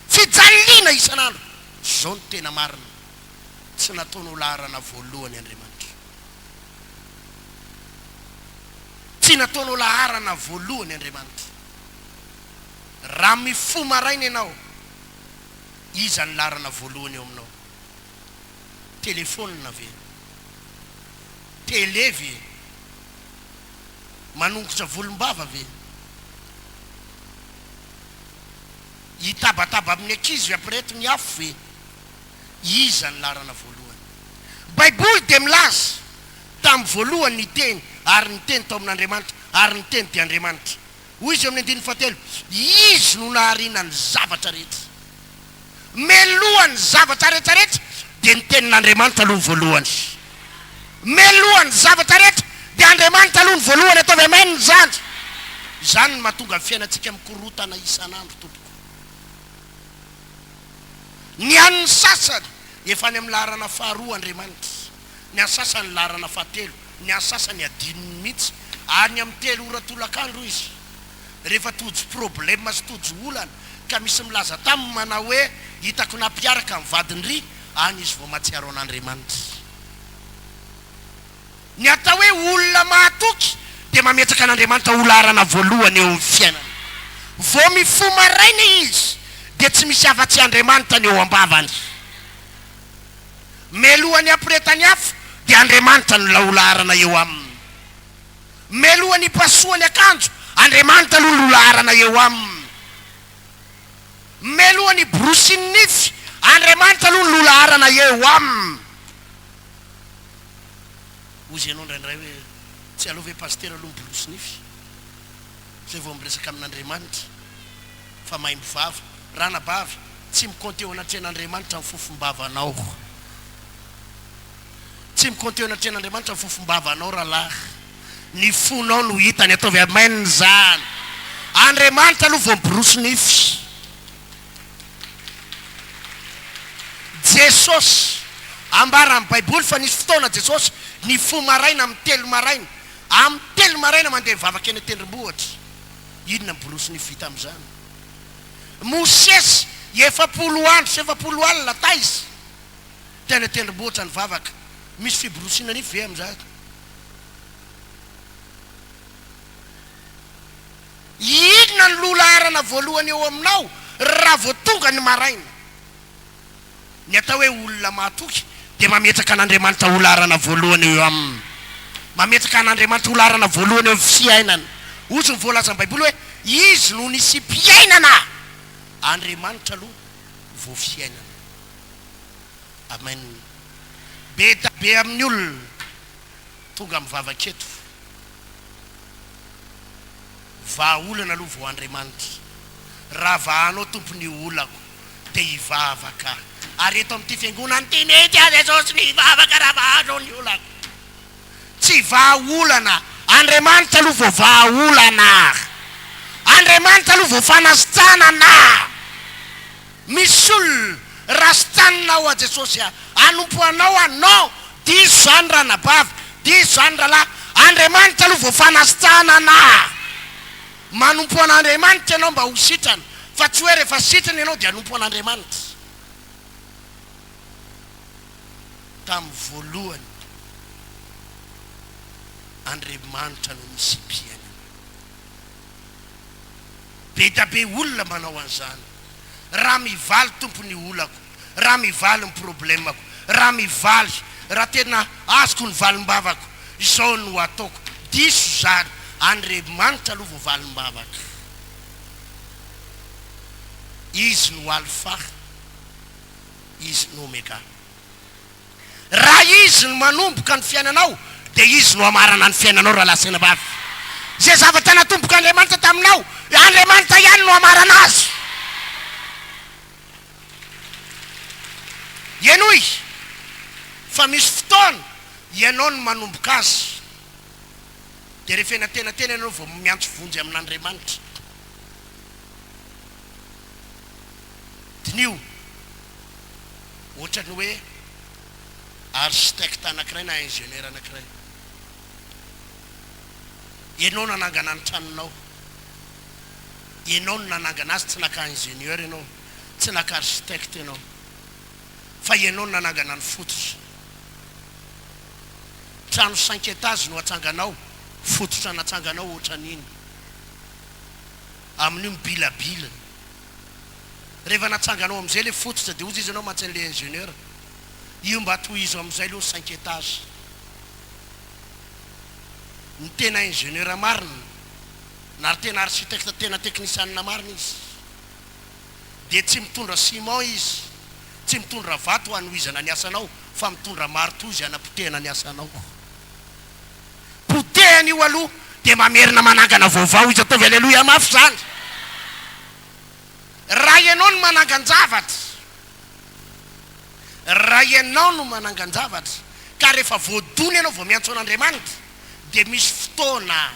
fijaliana isan'andro? Izao no tena marina, tsy nataonao laharana voalohany Andriamanitra. Tsy nataonao laharana voalohany Andriamanitra. Raha mifoha maraina ianao, iza ny laharana voalohany eo aminao? Telefaonina ve? Tele ve? Manongotra volombava ve? Hitabataba amin'ny ankizy ve ampireto ny afo ve? Iza ny laharana voalohany? Baiboly dia milaza, Tamin'ny voalohany ny Teny, ary ny Teny tao amin'Andriamanitra, ary ny Teny dia Andriamanitra. Hoy izy eo amin'ny andininy fahatelo, Izy no nahariana ny zavatra rehetra. Melohan'ny zavatra rehetra rehetra dia ny tenin'Andriamanitra aloha ny voalohany. Melohan'ny zavatra rehetra dia Andriamanitra aloha ny voalohany, ataovy amen izany. Izany no mahatonga ny fiainantsika mikorotana isan'andro tompoko. Ny an'ny sasany efa any amin'ny laharana faharoa Andriamanitra, ny an'ny sasany laharana fahatelo, ny an'ny sasany adinony mihitsy, any amin'ny 3 ora tolakandro izy. Rehefa tojo problème sy tojo olana ka misy milaza taminy manao hoe hitako nampiaraka ny vadiny ry, any izy vao mahatsiaro an'Andriamanitra. Ny atao hoe olona mahatoky dia mametraka an'Andriamanitra ho laharana voalohany eo amin'ny fiainany. Vao mifoha maraina izy dia tsy misy afa-tsy Andriamanitra ny eo am-bavany. Melohan'ny hampiretany afo dia Andriamanitra no ho laharana eo aminy. Melohan'ny hipasohany akanjo, Andriamanitra aloha no laharana eo aminy. Melohan'ny hiborosiany nify, Andriamanitra aloha no laharana eo aminy. Hozy ianao indraindray hoe, tsy aleo ve pasitera aloha miborosy nify zay vao miresaka amin'Andriamanitra fa mahay mivava. Ranabavy, tsy mi-compter eo anatrehan'Andriamanitra ny fofom-bavanao. Tsy mi-compter eo anatrehan'Andriamanitra ny fofom-bavanao rahalahy. Ny fonao no hitany. Ataovy amen izany. Andriamanitra aloha vao miborosy nify. Jesosy. Ambaran'ny Baiboly fa nisy fotoana Jesosy nifoha maraina amin'ny 3 maraina. Amin'ny 3 maraina mandeha mivavaka eny an-tendrombohitra. Inona ny borosy nify vita amin'izany? Mosesy, 40 andro sy 40 alina taiza? Teny an-tendrombohitra nivavaka. Misy fiborosiana nify ve amin'izany? Inona no lohalaharana voalohany eo aminao raha vao tonga ny maraina? Ny atao hoe olona mahatoky dia mametraka an'Andriamanitra ho laharana voalohany eo aminy. Mametraka an'Andriamanitra ho laharana voalohany eo amin'ny fiainana. Hozy ny voalazan'ny Baiboly hoe, Izy no nisiam-piainana. Andriamanitra aloha vao fiainana. Amen. Be da be amin'ny olona tonga mivavaka eto. Vahaolana aloha vao Andriamanitra. Raha vahanao Tompo ny olako dia hivavaka aho. Ary eto amin'ity fiangonana ity mihitsy aho Jesosy no hivavaka raha vahanao ny olako. Tsy vahaolana, Andriamanitra aloha vao vahaolana. Andriamanitra aloha vao fanasitranana. Misy olona raha sitranina aho Jesosy a, hanompo anao aho, non, diso zany ranabavy, diso zany rahalahy, Andriamanitra aloha vao fanasitranana. Manompo an'Andriamanitra ianao mba ho sitrana, fa tsy hoe rehefa sitrana ianao dia hanompo an'Andriamanitra. Tamin'ny voalohany, Andriamanitra no nisiam-piainana. Be da be olona manao an'izany. Raha mivaly Tompo ny olako, raha mivaly ny problemako, raha mivaly, raha tena azoko ny valim-bavako, izao no ataoko. Diso izany. Andriamanitra aloha vao valim-bavaka. Izy no Alpha, Izy no Omega. Raha Izy no manomboka ny fiainanao, dia Izy no hamarana ny fiainanao, rahalahy sy anabavy. Izay zavatra natombok'Andriamanitra taminao, Andriamanitra ihany no hamarana azy. Henoy fa misy fotoana ianao no manomboka azy, dia rehefa eny antenantena ianao vao miantso vonjy amin'Andriamanitra. Diniho. Ohatran'ny hoe architecte anankiray na ingénieur anankiray. Ianao nanangana ny tranonao. Ianao no nanangana azy, tsy naka ingénieur ianao, tsy naka architecte ianao. Fa ianao no nanangana ny fototra. Trano cinq étages no atsanganao, fototra natsanganao ohatran'iny. Amin'io mibilabila. Rehefa natsanganao amin'izay ilay fototra dia hozy izy ianao mantsy an'ilay ingénieur, io mba tohizo amin'izay aloha ny cinq étages. Ny tena ingénieur marina na ny tena architecte tena teknisianina marina izy dia tsy mitondra ciment izy, tsy mitondra vato hanohizana ny asanao fa mitondra marteau izy hanapotehana ny asanao. Potehana io aloha dia mamerina manangana vaovao izy, ataovy aleloia mafy izany. Raha ianao no manangan-javatra, raha ianao no manangan-javatra, ka rehefa voadona ianao vao miantso an'Andriamanitra, dia misy fotoana,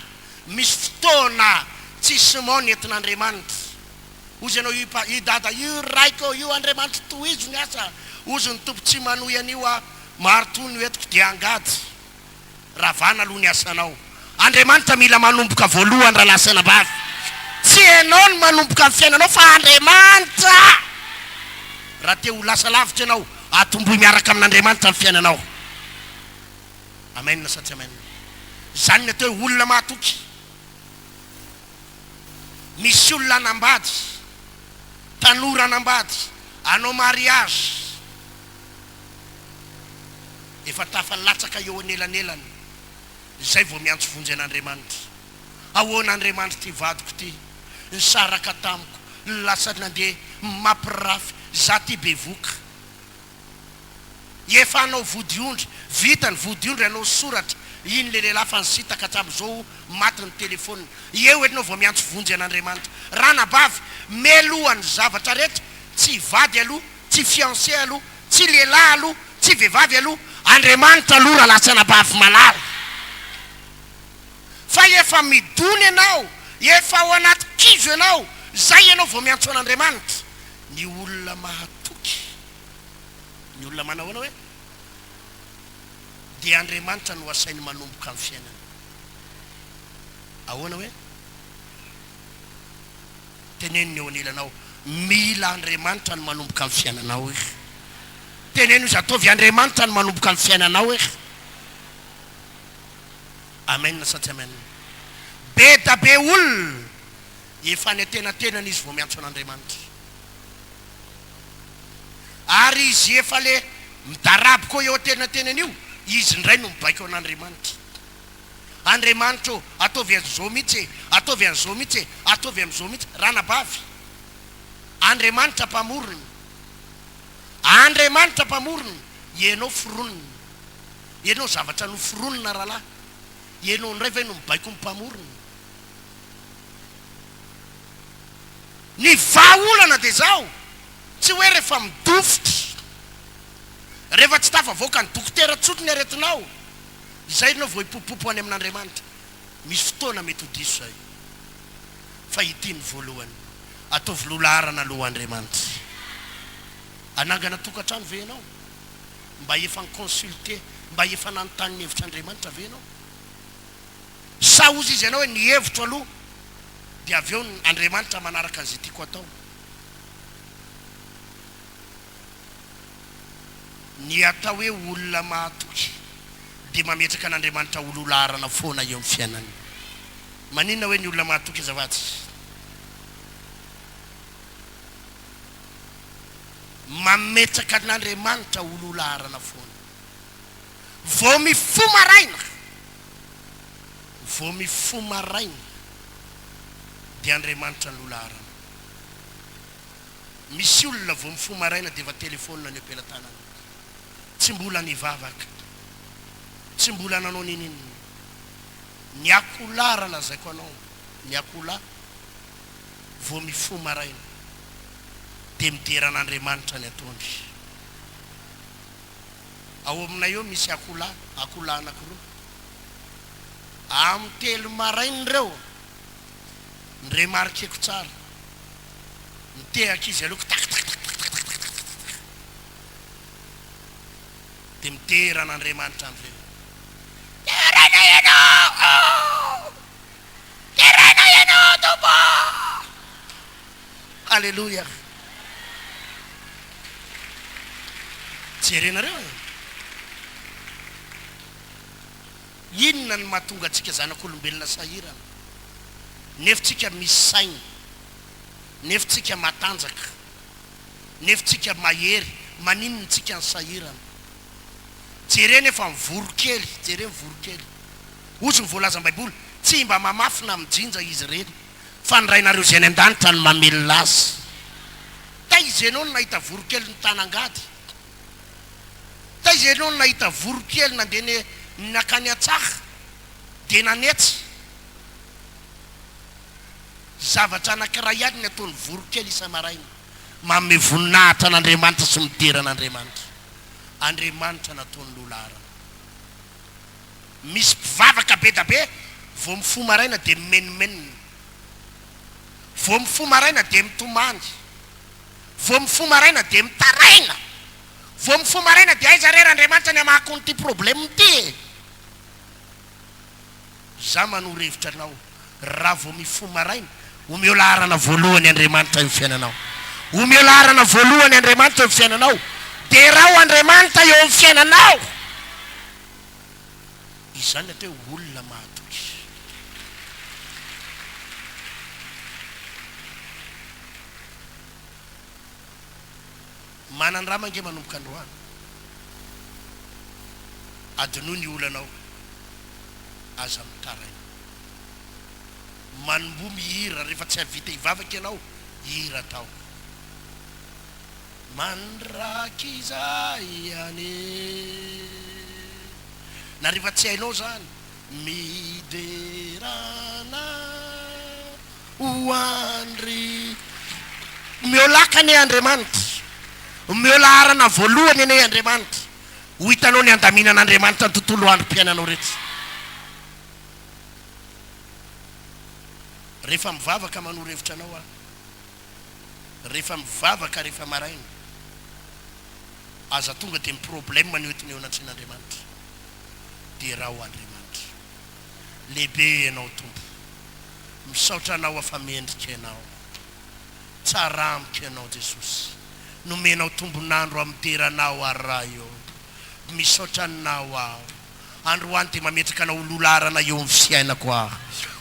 misy fotoana tsy ciment ny entin'Andriamanitra. Hozy ianao, io pa, io dada, io raiko, io Andriamanitra tohizo ny asa, hozy ny Tompo tsy manohy an'io aho, maritoa no entiko dia angady. Ravana aloha ny asanao. Andriamanitra mila manomboka voalohany rahalahy sy anabavy. Tsy ianao no manomboka ny fiainanao fa Andriamanitra. Raha te ho lasa lavitra ianao, atombohy miaraka amin'Andriamanitra ny fiainanao. Amen sa tsy amen? Izany ny atao hoe olona mahatoky. Misy olona hanambady, tanora hanambady, hanao mariage. Efa tafalatsaka eo anelanelany izay vao miantso vonjy an'Andriamanitra. Ahoana Andriamanitra ity vadiko ity nisaraka tamiko, lasa nandeha mampirafy, za ty bevoka. Efa hanao vodiondry, vita ny vodiondry hanao soratra, iny le lehilahy fa nisintaka hatramin'izao maty ny telephone. Eo enao vao miantso vonjy an'Andriamanitra. Ranabavy, melohan'ny zavatra rehetra, tsy vady aloha, tsy fiancé aloha, Tsy lehilahy aloha, tsy vehivavy aloha, Andriamanitra aloha rahalahy sy anabavy malala. Fa efa midona ianao, efa ao anaty kizo ianao, zay ianao vao miantso an'Andriamanitra. Ny olona mahatoky, ny olona manahoana hoe? Dia Andriamanitra no asainy manomboka ny fiainany. Ahoana hoe? Teneno ny eo anilanao, Mila Andriamanitra ny manomboka ny fiainanao eh. Teneno izy, Ataovy Andriamanitra ny manomboka ny fiainanao eh. Amen sa tsy amen? Be da be olona efa any antenatenany izy vao miantso an'Andriamanitra. Ary izy efa le midaraboka eo antenatenany io, izy indray no mibaiko an'Andriamanitra. Andriamanitra ô, ataovy an'izao mihitsy e, ataovy an'izao mihitsy e, ataovy amin'izao mihitsy. Ranabavy, Andriamanitra Mpamorona, Andriamanitra Mpamorona, ianao foronina. Ianao zavatra noforonina rahalahy. Ianao indray ve no mibaiko ny Mpamorona? Ny vahaolana dia izao, tsy hoe rehefa midofotra, rehefa tsy tafavoaka ny dokotera intsony ny aretinao, izay ianao vao hipopopo any amin'Andriamanitra. Misy fotoana mety ho diso izay. Fa ity ny voalohany, ataovy loha laharana aloha Andriamanitra. Hanangana tokantrano ve ianao? Mba efa ni-consulter, mba efa nanontany ny hevitr'Andriamanitra ve ianao? Sa hozy izy ianao hoe ny hevitro aloha dia avy eo Andriamanitra manaraka an'izay tiako atao? Ny atao hoe olona mahatoky dia mametraka an'Andriamanitra ho lohalaharana foana eo amin'ny fiainany. Maninona hoe ny olona mahatoky azafady? Mametraka an'Andriamanitra ho lohalaharana foana. Vao mifoha maraina, vao mifoha maraina dia Andriamanitra no laharana. Misy olona vao mifoha maraina dia efa telephone ny am-pelatanany. Tsy mbola nivavaka, tsy mbola nanao ninoninona. Ny akoholahy raha lazaiko anao, ny akoholahy vao mifoha maraina dia midera an'Andriamanitra ny ataony. Ao aminay eo misy akoholahy, akoholahy anakiroa. Amin'ny telo maraina ireo, ny remarqueko tsara, mitehaka izy aloha ktaktaktaktaktaktaktaktak dia midera an'Andriamanitra avy eo. Deraina Ianao ô! Deraina Ianao Tompo ô! Aleloia! Jerenareo e! Inona no mahatonga antsika zanak'olombelona sahirana, nefa tsika misy saina, nefa tsika matanjaka, nefa tsika mahery, maninona tsika no sahirana? Jereo nefa ny voronkely, jereo ny voronkely. Hozy ny voalazan'ny Baiboly, tsy mba mamafy na mijinja izy ireny. Fa ny Rainareo izay any an-danitra no mamelona azy. Taiza ianao no nahita voronkely nitana angady? Taiza ianao no nahita voronkely nandeha nankany an-tsaha dia nanetsa? Zavatra anankiray ihany ny ataon'ny voronkely isa-maraina, manome voninahitra an'Andriamanitra sy midera an'Andriamanitra. Andriamanitra nataony loha laharana. Misy mpivavaka be da be vao mifoha maraina dia mimenomenona. Vao mifoha maraina dia mitomany. Vao mifoha maraina dia mitaraina. Vao mifoha maraina dia aiza re Randriamanitra ny hamahako an'ity problème ity e! Za manoro hevitra anao raha vao mifoha maraina, omeo laharana voalohany Andriamanitra eo fiainanao. Omeo laharana voalohany Andriamanitra eo fiainanao. Derao Andriamanitra eo amin'ny fiainanao. Izany ny atao hoe olona mahatoky. Manandrama ange manomboka androany. Adinoy ny olanao. Aza mitaraina. Manomboha mihira rehefa tsy hahavita hivavaka ianao, hira atao. Mandrakizay anie. Na rehefa tsy hainao zany, midera anao ho andry. Omeo laka anie Andriamanitra. Omeo laharana voalohany anie Andriamanitra. Ho hitanao ny handaminan'Andriamanitra ny tontolo androm-piainanao rehetra. Rehefa mivavaka manoro hevitra anao aho. Rehefa mivavaka rehefa maraina, aza tonga dia ny problème no entina eo anatrehan'Andriamanitra. Derao Andriamanitra. Lehibe Ianao Tompo. Misaotra Anao aho fa mendrika Ianao. Tsara amiko Ianao Jesosy. Nomenao tombon'andro aho midera Anao aho Ray ô. Misaotra Anao aho. Androany dia mametraka anao ho lohalaharana eo amin'ny fiainako aho.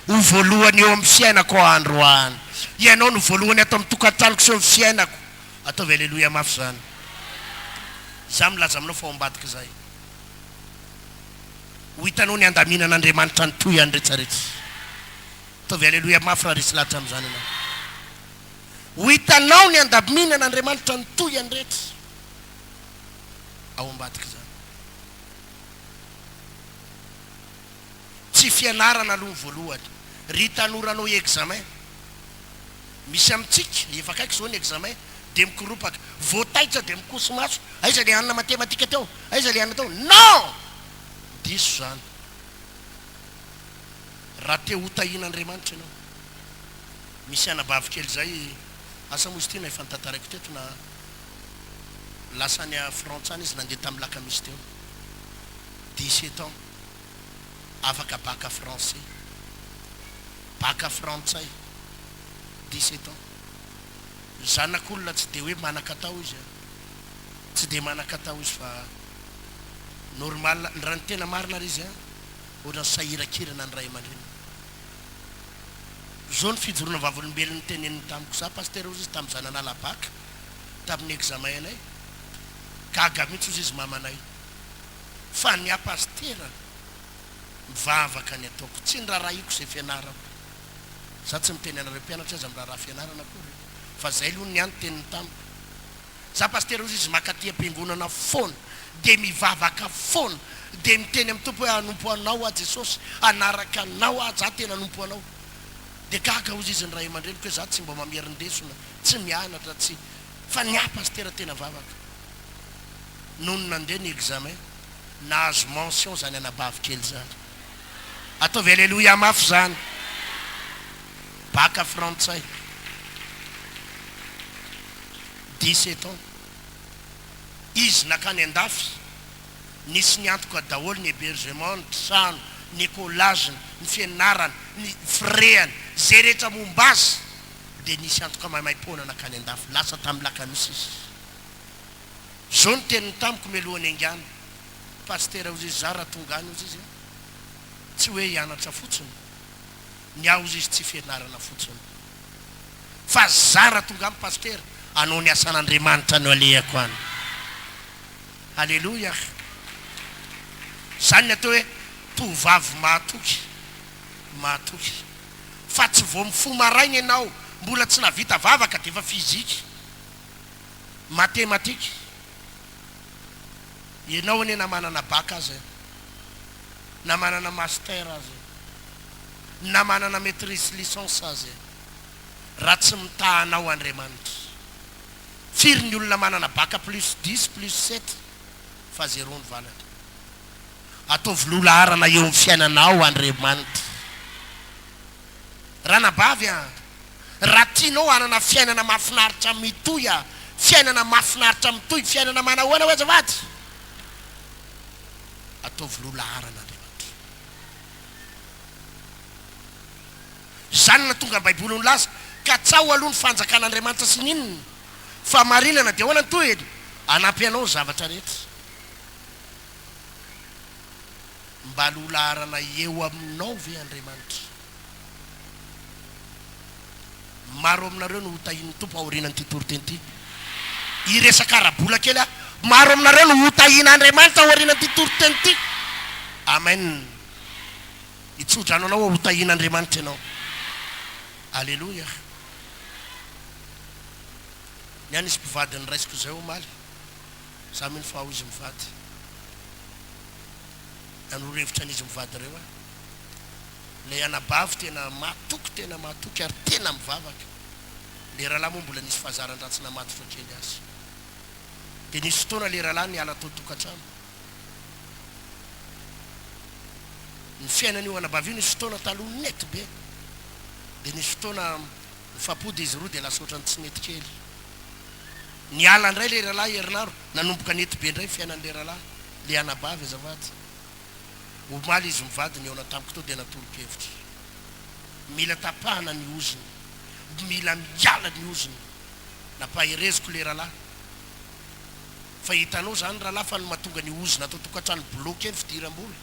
Ho voalohany eo amin'ny fiainako aho androany. Ianao no voalohany ato amin'ny tokantranoko sy eo amin'ny fiainako. Ataovy aleloia mafy izany. Izaho milaza aminao fa ao ambadik'izay. Ho hitanao ny handaminan'Andriamanitra ny tohiny rehetrarehetra. Ataovy aleloia mafy raha resy lahatra amin'izany ianao. Ho hitanao ny handaminan'Andriamanitra ny tohiny rehetra ao ambadik'izany. Tsy fianarana aloha ny voalohany. Ry tanora hanao examen. Misy amintsika, efa akaiky izao ny examen, dia mikoropaka. Vao taitra dia mikoso-maso, aiza ilay hanina matematika teo? Aiza ilay hanina teo? Non! Diso izany. Raha te ho tahian'Andriamanitra ianao. Misy anabavy kely izay, asa moa izy ity na efa notantaraiko teto na lasa any Frantsa any izy nandeha tamin'ny lakamisy teo. 17 ans. Afaka bac français. Bac frantsay. 17 ans. Zanak'olona tsy dia hoe manan-katao izy an. Tsy dia manan-katao izy fa normal, raha ny tena marina ary izy an, ohatran'ny sahirakirana ny ray aman-dreniny. Zao ny fijoroana vavolombelona noteneniny tamiko, za pasitera hozy izy tamin'izaho nanala bac tamin'ny examen anay, gaga mihitsy hozy izy mamanay fa ny ahy pasitera mivavaka ny ataoko, tsy nirarahiko izay fianarako, za tsy miteny anareo mpianatra aza miraharaha fianarana akory fa zay aloha ny ahy ny teniny tamiko. Za pasitera ozy izy makaty ampiangonana foana de mivavaka foana de miteny am Tompo hoe hanompo anao aho Jesosy hanaraka anao aho za tena hanompo anao de gaga ozy izy ny ray amandreniko hoe za tsy mba mamerin-desona tsy mianatra tsy fa ny ahy pasitera tena vavaka nony nandeha ny examen nahazo mention zany anabavy kely zany ataovy aleloia mafy zany baka frantsay. 17 ans izy nakany andafy nisy niantoka daholo ny hebergement, ny trano, ny ecolage-ny, ny fianarany, ny frais-ny, ze rehetra momba azy dia nisy antoka maimaimpoana nakany andafy, lasa tamin'ny lakamisy izy. Zao ny teniny tamiko mialohan'ny haingana, Pasitera ozy izy za raha tonga any ozy izy a, tsy hoe hianatra fotsiny, ny ahy ozy izy tsy fianarana fotsiny. Fa zara tonga any Pasitera hanao ny asan'Andriamanitra no alehako any. Haleloia. Zany ny atao hoe tovovavy mahatoky. Mahatoky. Fa tsy vao mifoha maraina ianao mbola tsy nahavita vavaka dia efa physique. Mathématique. Ianao anie na manana bac aza e. Na manana master aza e. Na manana maitrise licence aza e. Raha tsy mitaha anao Andriamanitra. Firy ny olona manana bac plus dix plus sept fa zéro ny valiny. Ataovy loha laharana eo amin'ny fiainanao Andriamanitra. Ranabavy a! Raha tianao hanana fiainana mahafinaritra mitohy a! Fiainana mahafinaritra mitohy, fiainana manahoana hoe azafady? Ataovy loha laharana Andriamanitra. Izany no nahatonga ny Baiboly nilaza, Katsaho aloha ny fanjakan'Andriamanitra sy ny inona? Fahamarinana. Dia ahoana ny tohiny? Hanampy anao ny zavatra rehetra. Mba loha laharana eo aminao ve Andriamanitra? Maro aminareo no hotahian'ny Tompo aorianan'ity toriteny ity. Hiresaka ara-bola kely aho. Maro aminareo no hotahian'Andriamanitra aorianan'ity toriteny ity. Amen. Hitsodrano anao aho hotahian'Andriamanitra ianao. Aleloia. Ny ahy nisy mpivady niraisiko izay omaly. Za mino fa ao izy mivady. Nanoro hevitra an'izy mivady ireo aho. Ilay anabavy tena matoky tena matoky ary tena mivavaka. Ilay rahalahy moa mbola nisy fahazaran-dratsy namatotra kely azy. Dia nisy fotoana ilay rahalahy niala tao tokantrano. Ny fiainan'io anabavy io nisy fotoana taloha nety be. Dia nisy fotoana nifampody izy roa dia lasa ohatran'ny tsy nety kely. Niala indray ilay rahalahy herinandro, nanomboka nety be indray ny fiainan'ilay rahalahy, ilay anabavy azafady. Omaly izy mivady nihaona tamiko teo dia natolo-kevitra. Mila tapahana ny ozona. Mila miala ny ozona. Nampahereziko ilay rahalahy. Fa hitanao izany rahalahy fa ny mahatonga ny ozona ato an-tokantrano bloquer ny fidiram-bola.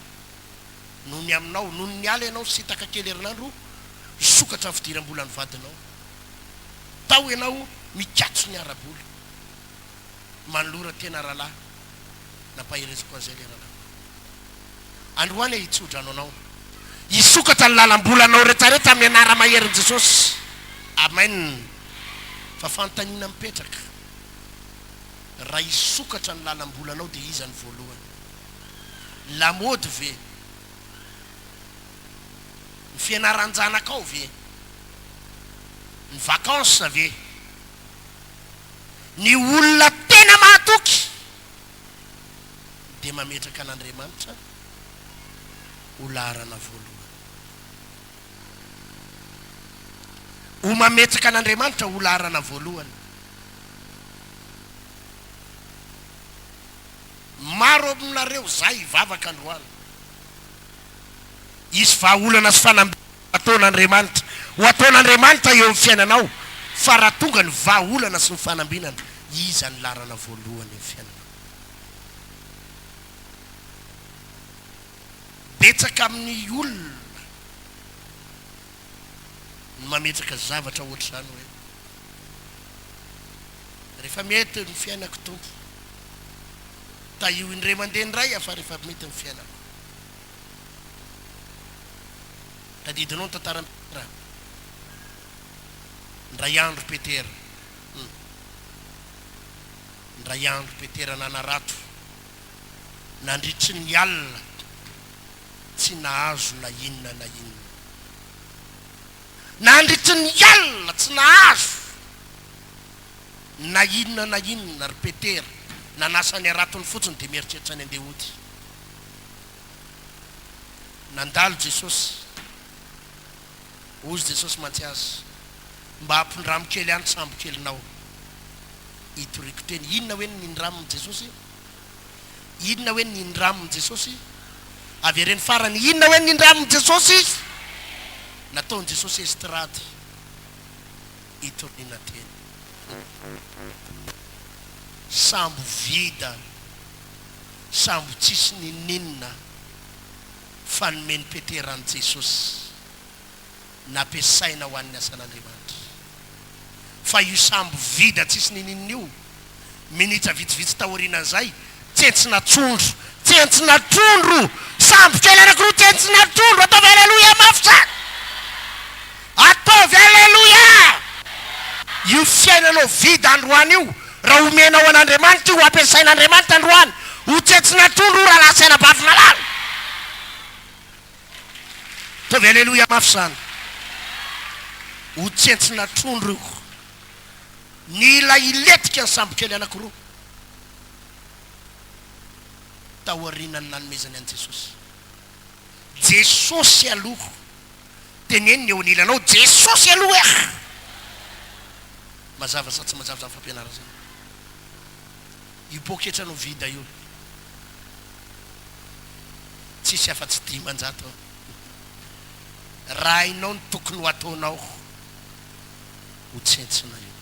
Noho ny aminao. Nony niala ianao nisintaka kely herinandro, misokatra ny fidiram-bolan'ny vadinao. Tao ianao mikatso ny ara-bola. Manolora tena rahalahy. Nampahereziko an'izay ilay rahalahy. Androany aho hitsodrano anao. Hisokatra ny lalam-bolanao retraretra amin'ny anara-maherin'i Jesosy. Amen. Fa fanontaniana mipetraka, raha hisokatra ny lalam-bolanao dia iza no voalohany? Lamaody ve? Ny fianaran-janakao ve? Ny vacances ve? Ny olona tena mahatoky dia mametraka an'Andriamanitra ho laharana voalohany. Ho mametraka an'Andriamanitra ho laharana voalohany. Maro aminareo zay hivavaka androany. Hisy vahaolana sy fanambinana ho ataon'Andriamanitra ho ataon'Andriamanitra eo amin'ny fiainanao, fa raha tonga ny vahaolana sy ny fanambinana, iza ny laharana voalohany eo amin'ny fiainanao? Betsaka amin'ny olona ny mametraka zavatra ohatr'izany hoe, Rehefa mety ny fiainako Tompo, tahio indray mandeha indray aho fa rehefa mety ny fiainako. Tadidinao ny tantaran'i Petera? Indray andro Petera, hum, indray andro Petera nanarato nandritry ny alina tsy nahazo na inona na inona. Nandritry ny alina tsy nahazo na inona na inona ry Petera, nanasa ny haratony fotsiny dia mieritreritra ny handeha hody. Nandalo Jesosy, hozy Jesosy mantsy azy, Mba ampindramo kely ahy ny sambokelinao hitoriako teny. Inona hoe ny nindramin'i Jesosy? Inona hoe nindramin'i Jesosy? Avereno farany, inona hoe nindramin'i Jesosy? Nataon'i Jesosy estrade hitoriana teny. Sambo vida, sambo tsisy ninoninona fa nomen'i Petera an'i Jesosy. Nampiasaina ho an'ny asan'Andriamanitra. Fa io sambo vida tsisy ninoninona io, minitra vitsivitsy taorianan'izay, tsentsina trondro, tsentsina trondro! Sambo kely anankiroa tsentsina trondro! Ataovy aleloia mafy tsara! Ataovy aleloia! Io fiainanao vida androany io, raha omenao an'Andriamanitra io, ampiasain'Andriamanitra androany, ho tsentsina trondro io rahalahy sy anabavy malala! Ataovy aleloia mafy izany! Ho tsentsina trondro io. Nila hilentika ny sambokely anankiroa taorianan'ny nanomezany an'i Jesosy. Jesosy aloha. Teneno ny eo anilanao, Jesosy aloha eh! Mazava sa tsy mazava izany fampianarana izany? Io poketranao vida io, tsisy afa-tsy 500 ao. Raha hainao ny tokony ho ataonao, ho tsentsina io.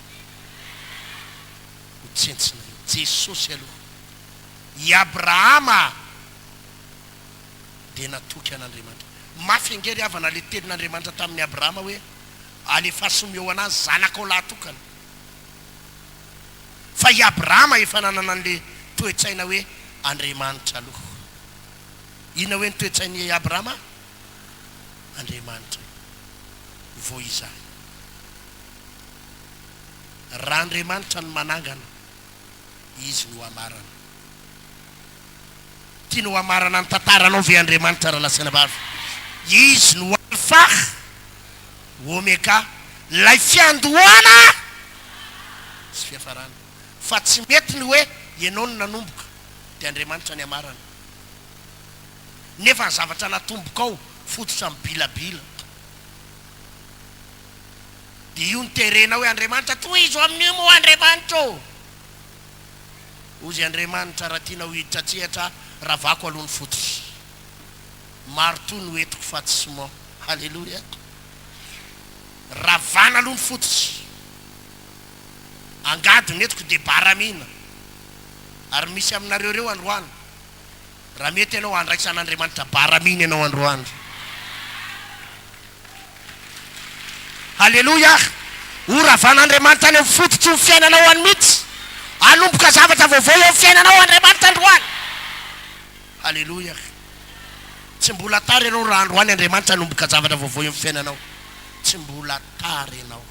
Ho tsentsina io. Jesosy aloha. I Abrahama dia natoky an'Andriamanitra. Mafy ange ry havana ilay tenin'Andriamanitra tamin'i Abrahama hoe, Alefaso omeo an'ahy ny zanakao lahatokana. Fa i Abrahama efa nanana an'ilay toe-tsaina hoe Andriamanitra aloha. Inona hoe ny toe-tsain'i Abrahama? Andriamanitra vao izahay. Raha Andriamanitra no manangana, Izy no hamarana. Tianao hamarana ny tantaranao ve Andriamanitra rahalahy sy anabavy? Izy no Alpha, Omega, ilay fiandohana sy fiafarana. Fa tsy mety ny hoe ianao no nanomboka dia Andriamanitra ny hamarana. Nefa ny zavatra natombokao fototra mibilabila. Dia io no terenao hoe Andriamanitra tohizo amin'io moa Andriamanitra ô! Hozy Andriamanitra raha tianao hiditra an-tsehatra ravako aloha ny fototra. Marteau no entiko fa tsy ciment. Haleloia. Ravana aloha ny fototra. Angady no entiko dia baramina. Ary misy aminareo ireo androany. Raha mety ianao handraisan'Andriamanitra baramina ianao androany. Haleloia! Ho ravan'Andriamanitra any amin'ny fototry ny fiainanao any mihitsy. Hanomboka zavatra vaovao eo amin'ny fiainanao Andriamanitra androany. Haleloia! Tsy mbola tara ianao raha androany Andriamanitra hanomboka zavatra vaovao eo amin'ny fiainanao. Tsy mbola tara ianao.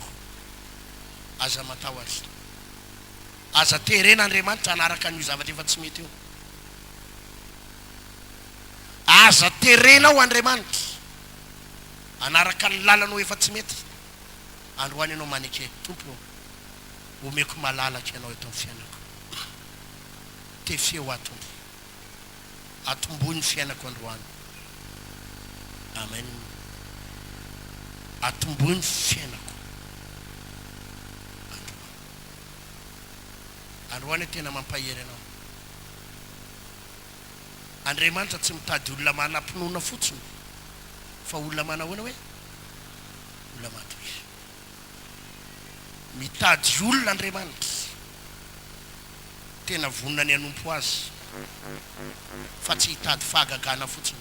Aza matahotra. Aza terena Andriamanitra hanaraka an'io zavatra efa tsy mety io. Aza terena ao Andriamanitra. Hanaraka ny lalanao efa tsy mety. Androany ianao maneke, Tompo ô, omeko malalaka Ianao eto amin'ny fiainako. Tefeo aho Tompo. Atombohy ny fiainako androany. Amen. Atombohy ny fiainako androany. Androany aho tena mampahery anao. Andriamanitra tsy mitady olona manam-pinoana fotsiny fa olona manahoana hoe? Olona matoky. Mitady olona Andriamanitra tena vonona ny hanompo Azy fa tsy hitady fahagagana fotsiny.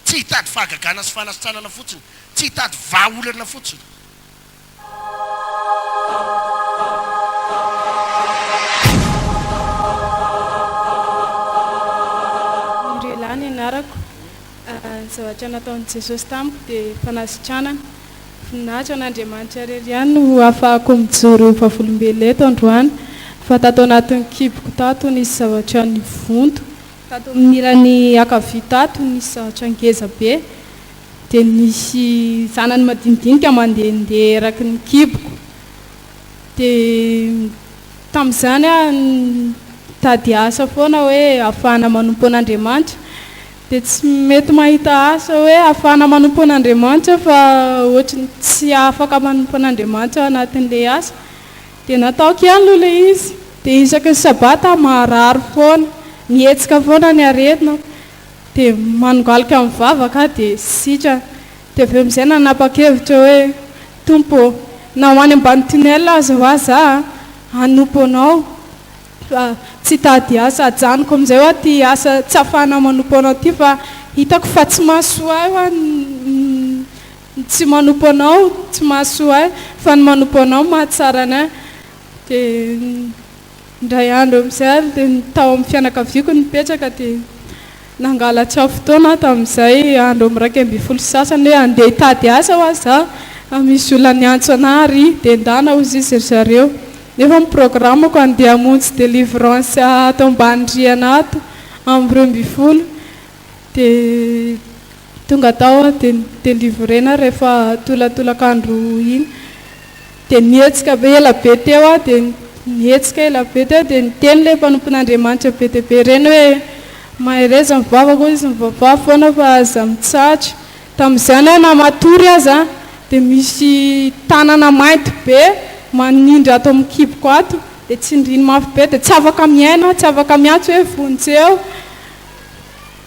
Tsy hitady fahagagana sy fanasitranana fotsiny, tsy hitady vahaolana fotsiny. Mirela ny anarako. Ny zavatra nataon'i Jesosy tamiko dia fanasitranana. Voninahitra an'Andriamanitra irery ihany no ahafahako mijoro ho vavolombelona eto androany fa tato anatin'ny kiboko tato nisy zavatra nivonto, tato amin'ny ilany ankavia tato nisy zavatra ngeza be. Dia nisy zanany madinidinika mandehandeha eraky ny kiboko. Dia tamin'izany aho nitady asa foana hoe ahafahana manompo an'Andriamanitra. Dia tsy mety mahita asa hoe ahafahana manompo an'Andriamanitra fa ohatry ny tsy afaka manompo an'Andriamanitra ao anatin'ilay asa. Dia nataoko ihany aloha ilay izy. Dia isaky ny sabata aho marary foana, mihetsika foana ny aretina. Dia manongalika mivavaka aho dia sitrana. Dia avy eo amin'izay nanapa-kevitra hoe, Tompo ô, na ho any ambany tunnel aza hoa za hanompo Anao fa tsy hitady asa. Ajanoko amin'izay hoa ity asa tsy ahafahana manompo Anao ity fa hitako fa tsy mahasoa ahy hoa ny tsy manompo Anao, tsy mahasoa ahy fa ny manompo Anao mahatsara an'ahy. Dia Indray andro amin'izay ary dia tao amin'ny fianakaviako no nipetraka dia nangalatra fotoana aho tamin'izay andro amin'ny 11 sy sasany hoe handeha hitady asa hoa za fa misy olona niantso anah ary dia ndana hozy izy ry zareo nefa ny programme-ko handeha hamonjy délivrance ato ambany rihana ato amin'ny 12 dia tonga tao aho dia ni-délivrer-na rehefa tolatolak'andro iny. Dia nihetsika be ela be teo aho, dia nihetsika ela be teo, dia niteny ilay mpanompon'Andriamanitra be dia be ireny hoe, Mahereza mivavaka hoy izy, mivavaha foana fa aza mitsahatra. Tamin'izany aho na matory aza dia misy tanana mainty be manindry ato amin'ny kiboko ato, dia tsindriny mafy be, dia tsy afaka miaina aho, tsy afaka miantso hoe vonjeo.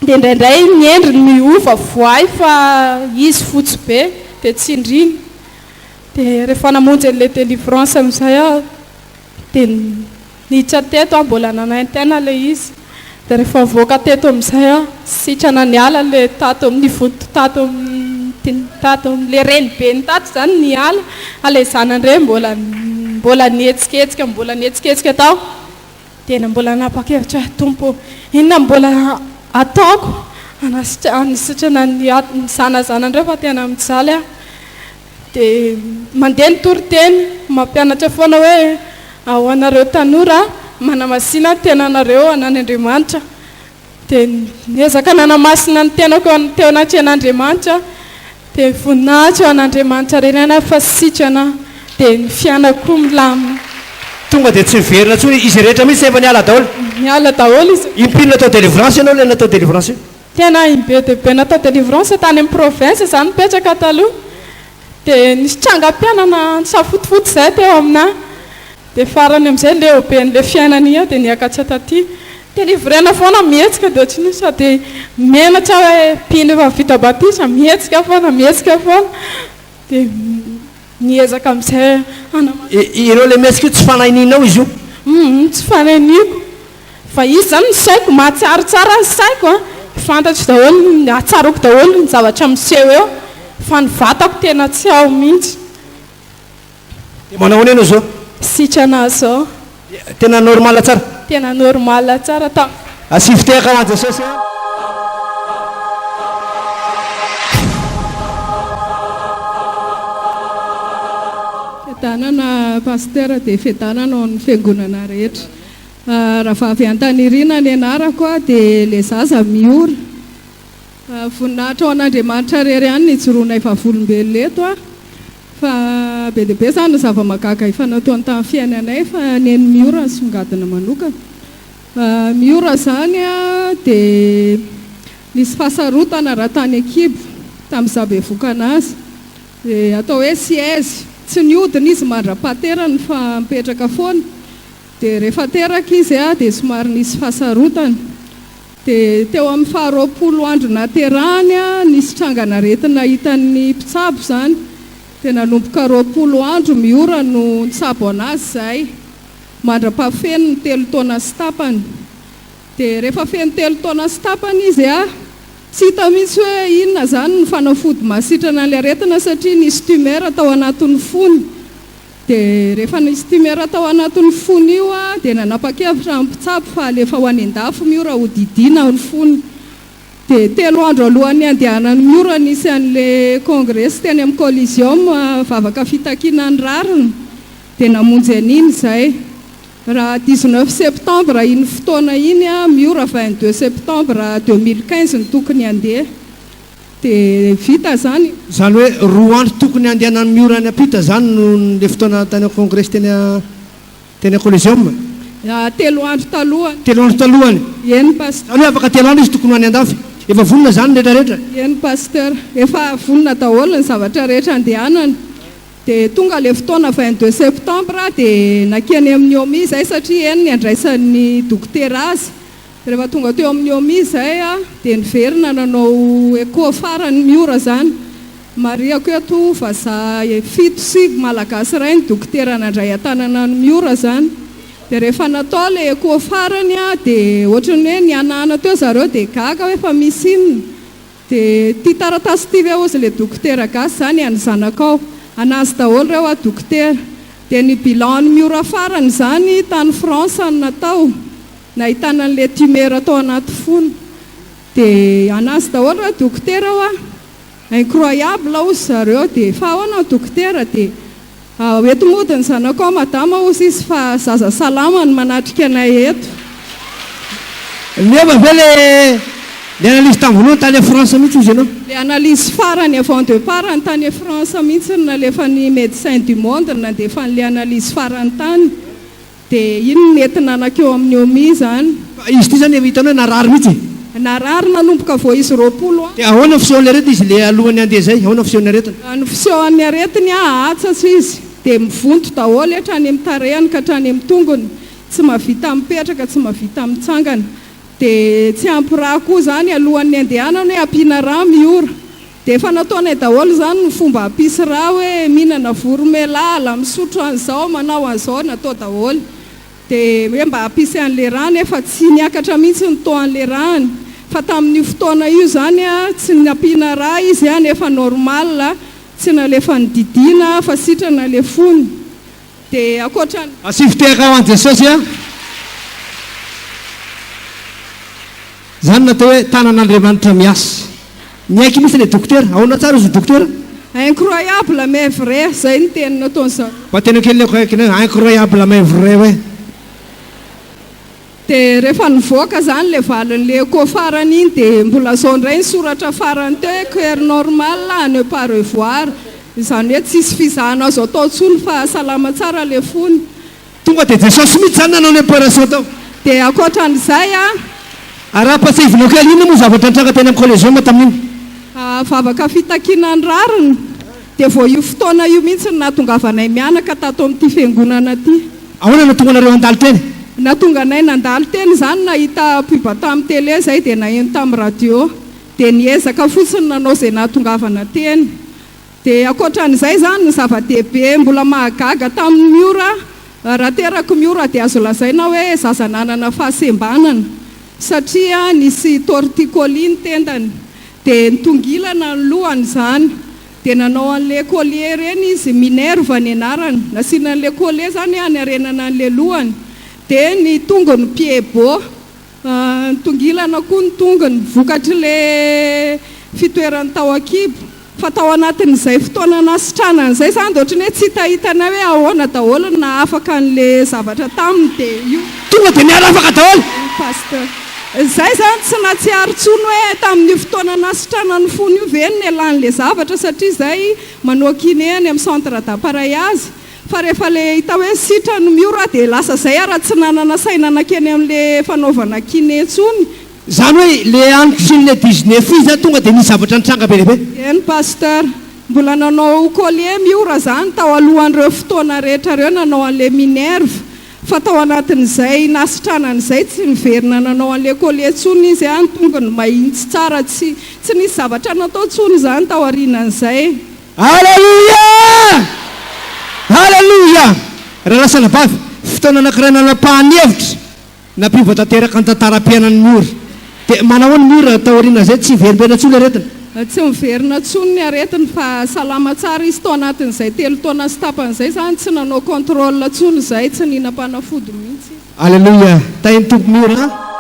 Dia indraindray ny endriny miova voay fa izy fotsy be, dia tsindriny. Dia rehefa namonjy an'ilay délivrance amin'izay aho dia niditra teto aho, mbola nanaintaina ilay izy. Dia rehefa nivoaka teto amin'izay aho, sitrana niala ilay tato amin'ny vonto tato amin'ny tato amin'ilay renibeny tato izany niala, fa ilay zanany ireny mbola mbola nihetsiketsika mbola nihetsiketsika tao. Tena mbola nanapa-kevitra aho, Tompo ô, inona no mbola ataoko hanasitrana ny zanazanan'ireo fa tena mijaly aho. Dia mandeha ny toriteny, mampianatra foana hoe, ho anareo tanora, manamasina ny tenanareo anany Andriamanitra. Dia niezaka nanamasina ny tenako teo anatrehan'Andriamanitra aho. Dia voninahitra ho an'Andriamanitra irery ihany aho fa sitrana aho. Dia ny fiainako koa milamina. Tonga dia tsy miverina intsony izy rehetra mihitsy efa niala daholo. Niala daholo izy. Impiry natao délivrance ianao ilay natao délivrance io? Tena imbe dia be natao délivrance tany amin'ny province izaho nipetraka taloha. Dia nisy trangam-piainana nisafotofoto izay teo aminà. Dia farany amin'izay leo be an'ilay fiainana iny aho dia niakatra taty. Delivrena foana mihetsika dia ohatran'ny hoe sady menatra hoe mpino efa vita batisa mihetsika foana mihetsika foana. Dia niezaka amin'izay hanamafy. Ireo ilay mihetsika io tsy fanahininao izy io? Humm tsy fanahiniko. Fa izy izany ny saiko, mahatsiaro tsara ny saiko an, fantatro daholo, tsaroako daholo ny zavatra miseho eo, fa ny vatako tena tsy ao mihitsy. Dia manao ahoana ianao izao? Sitrana izao. Tena normal tsara? Tena normal tsara tam. Asivo tehaka ho an'i Jesosy an. Fiadanana Pasteur dia fiadanana ao amin'ny fiangonana rehetra. Rahavavy Antanirina ny anarako dia le zaza miora. Voninahitra ho an'Andriamanitra irery ihany ny hijoroanay vavolombelona eto a! Fa be dia be izany ny zava-mahagaga efa nataony tamin'ny fiainanay fa ny an'i Miora no songadina manokana. Miora izany dia nisy fahasarotana raha tany an-kibo tamin'ny izaho bevoka anazy. Dia atao hoe siège. Tsy nihodina izy mandra-pahaterany fa mipetraka foana. Dia rehefa teraka izy dia somary nisy fahasarotana. Dia teo amin'ny faha 20 andro nahaterahany, nisy trangan'aretina hitan'ny mpitsabo izany. Dia nanomboka 20 andro Miora no nitsabo an'azy izahay, mandra-pahafeno ny telo taona sy tapany. Dia rehefa feno telo taona sy tapany izy, tsy hita mihitsy hoe inona izany ny fanafody mahasitrana an'ilay aretina satria nisy tumeur tao anatin'ny fony. Dia rehefa nisy tumeur tao anatin'ny fony io dia nanapa-kevitra ny mpitsabo fa alefa ho any an-dafy Miora ho didiana ny fony. Dia telo andro alohan'ny handehanan'i Miora nisy an'ilay kongresy teny amin'ny Coliseum, vavaka fitakiana ny rariny, dia namonjy an'iny izay. Raha 19 septembre iny fotoana iny, Miora 22 septembre 2015 no tokony handeha. Dia vita izany. Izany hoe roa andro tokony handehanan'i Miora any ampita izany no le fotoana tany amin'ny kongresy teny teny Coliseum? Telo andro talohany. Telo andro talohany. Eny Pasteur. Izany hoe afaka telo andro izy tokony ho any andafy. Efa vonona izany ny rehetra rehetra? Eny Pasteur. Efa vonona daholo ny zavatra rehetra andehanana. Dia tonga le fotoana 22 septembre dia nankeny amin'ny OMI izay satria eny ny andraisan'ny dokotera azy. Rehefa tonga teo amin'ny OMI izay dia niverina nanao echo farany Miora izany. Marihako eto vazaha fito sy malagasy iray ny dokotera nandray an-tanana an'i Miora izany. Dia rehefa natao ilay echo farany dia ohatran'ny hoe nihanahana teo zareo dia gaga hoe fa misy inona. Dia ity taratasy ity ve hozy ilay dokotera gasy izany an'ny zanakao? Anazy daholo ireo a dokotera. Dia ny bilan an'i Miora farany izany tany France no natao. Nahitana an'ilay tumeur tao anaty fony. Dia anazy daholo ireo dokotera hoa. Incroyable hozy zareo. Dia fa ahoana ny dokotera? Dia hoety mody ny zanakao madama hozy izy fa zaza salama no manatrika anay eto. Niova ve le le analyse tamin'ny voalohany tany France mihitsy hozy ianao? Le analyse farany avant depart ny tany France mihitsy no nalefan'ny Médecins du Monde no nandefa an'le analyse farany tany. Dia iny no nentina nankeo amin'ny OMI izany. Fa izy ity izany efa hitanao hoe narary mihitsy e? Narary nanomboka vao izy 20 ans. Dia ahoana ny fisehon'ny aretina izy le alohan'ny handeha izay? Ahoana ny fisehon'ny aretina? Ny fisehon'ny aretiny, ahatsatso izy, dia mivonto daholo hatrany amin'ny tarehiny ka hatrany amin'ny tongony, tsy mahavita mipetraka, tsy mahavita mitsangana. Dia tsy ampy rà koa izany alohan'ny handehanany hoe ampiana rà miora. Dia efa nataonay daholo izany ny fomba hampisy rà hoe mihinana voromailala, misotro an'izao, manao an'izao, natao daholo. Dia hoe mba hampisy an'ilay rà nefa tsy niakatra mihitsy ny taux an'ilay ràny. Fa tamin'io fotoana io izany tsy nampiana rà izy nefa normal, tsy nalefa nodidiana fa sitrana ilay fony. Dia ankoatra ny. Asivo tehaka ho an'i Jesosy a! Izany no atao hoe tanan'Andriamanitra miasa. Niaiky mihitsy ilay dokotera. Ahoana tsara ozy dokotera? Incroyable mais vrai, zay ny teny nataony zareo. Mba teneno kely ny hoe incroyable mais vrai hoe. Dia rehefa nivoaka izany ilay valin'ilay echo farany iny dia mbola izao indray ny soratra farany teo hoe coeur normal à ne pas revoir. Izany hoe tsisy fizahana azo atao intsony fa salama tsara ilay fony. Tonga dia Jesosy mihitsy izany nanao ny opération tao. Dia ankoatran'izay a. Ary raha ampatsiahivinao kely, inona moa zavatra nitranga teny amin'ny Coliseum tamin'iny? Vavaka fitakiana ny rariny. Dia vao io fotoana io mihitsy no nahatongavanay mianaka tato amin'ity fiangonana ity. Ahoana no nahatonga anareo handalo teny? Nahatonga anay nandalo teny izany, nahita pub tamin'ny télé izay dia naheno tamin'ny radio. Dia niezaka fotsiny nanao izay nahatongavana teny. Dia ankoatran'izay izany ny zava-dehibe mbola mahagaga tamin'i Miora, raha terak'i Miora dia azo lazaina hoe zaza nanana fahasembanana satria nisy torticolis ny tendany, dia nitongilana ny lohany izany, dia nanao an'ilay collier ireny izy, minerve ny anarany, nasiana an'ilay collier izany hanarenana an'ilay lohany, dia ny tongony pied bot. Nitongilana koa ny tongony vokatr'ilay fitoerany tao an-kibo. Fa tao anatin'izay fotoana nahasitranany izay izany dia ohatran'ny hoe tsy hitahitanay hoe ahoana daholo no nahafaka an'ilay zavatra taminy dia io. Tonga dia niala afaka daholo. Pasteur. Zay zany tsy natsiaro tsony hoe tamin'io fotoana nasitranany fony io ve no nialan'le zavatra satria zay manao kiné any amin'ny centre d'appareillage fa rehefa le hita hoe sitrany miora dia lasa zay ara tsy nanana saina nakeny amin'le fanaovana kiné tsony. Zany hoe le andro le 19 iny zany tonga dia nisy zavatra nitranga be lehibe. Eny pasteur, mbola nanao collier Miora zany tao alohan'ireo fotoana rehetra ireo nanao an'le minerve fa tao anatin'izay nasitranan'izay tsy niverina nanao an'le collier tsony izy a, ny tongony mahitsy tsara, tsy tsy nisy zavatra natao tsony zany tao aorianan'izay. Alléluia! Alléluia! Raha lasa anabavy, fotoana anankiray nanapahany hevitra nampiova tanteraka ny tantaram-piainan'ny Miora. Dia manao ahoana Miora tao aorianan'izay? Tsy hiverimberina intsony ny aretina? Tsy miverina intsony ny aretiny fa salama tsara izy tao anatin'izay 3 taona sy tapany izay izany, tsy nanao contrôle intsony izay, tsy nihinam-panafody mihitsy izy. Alléluia! Tahin'ny Tompo Miora a!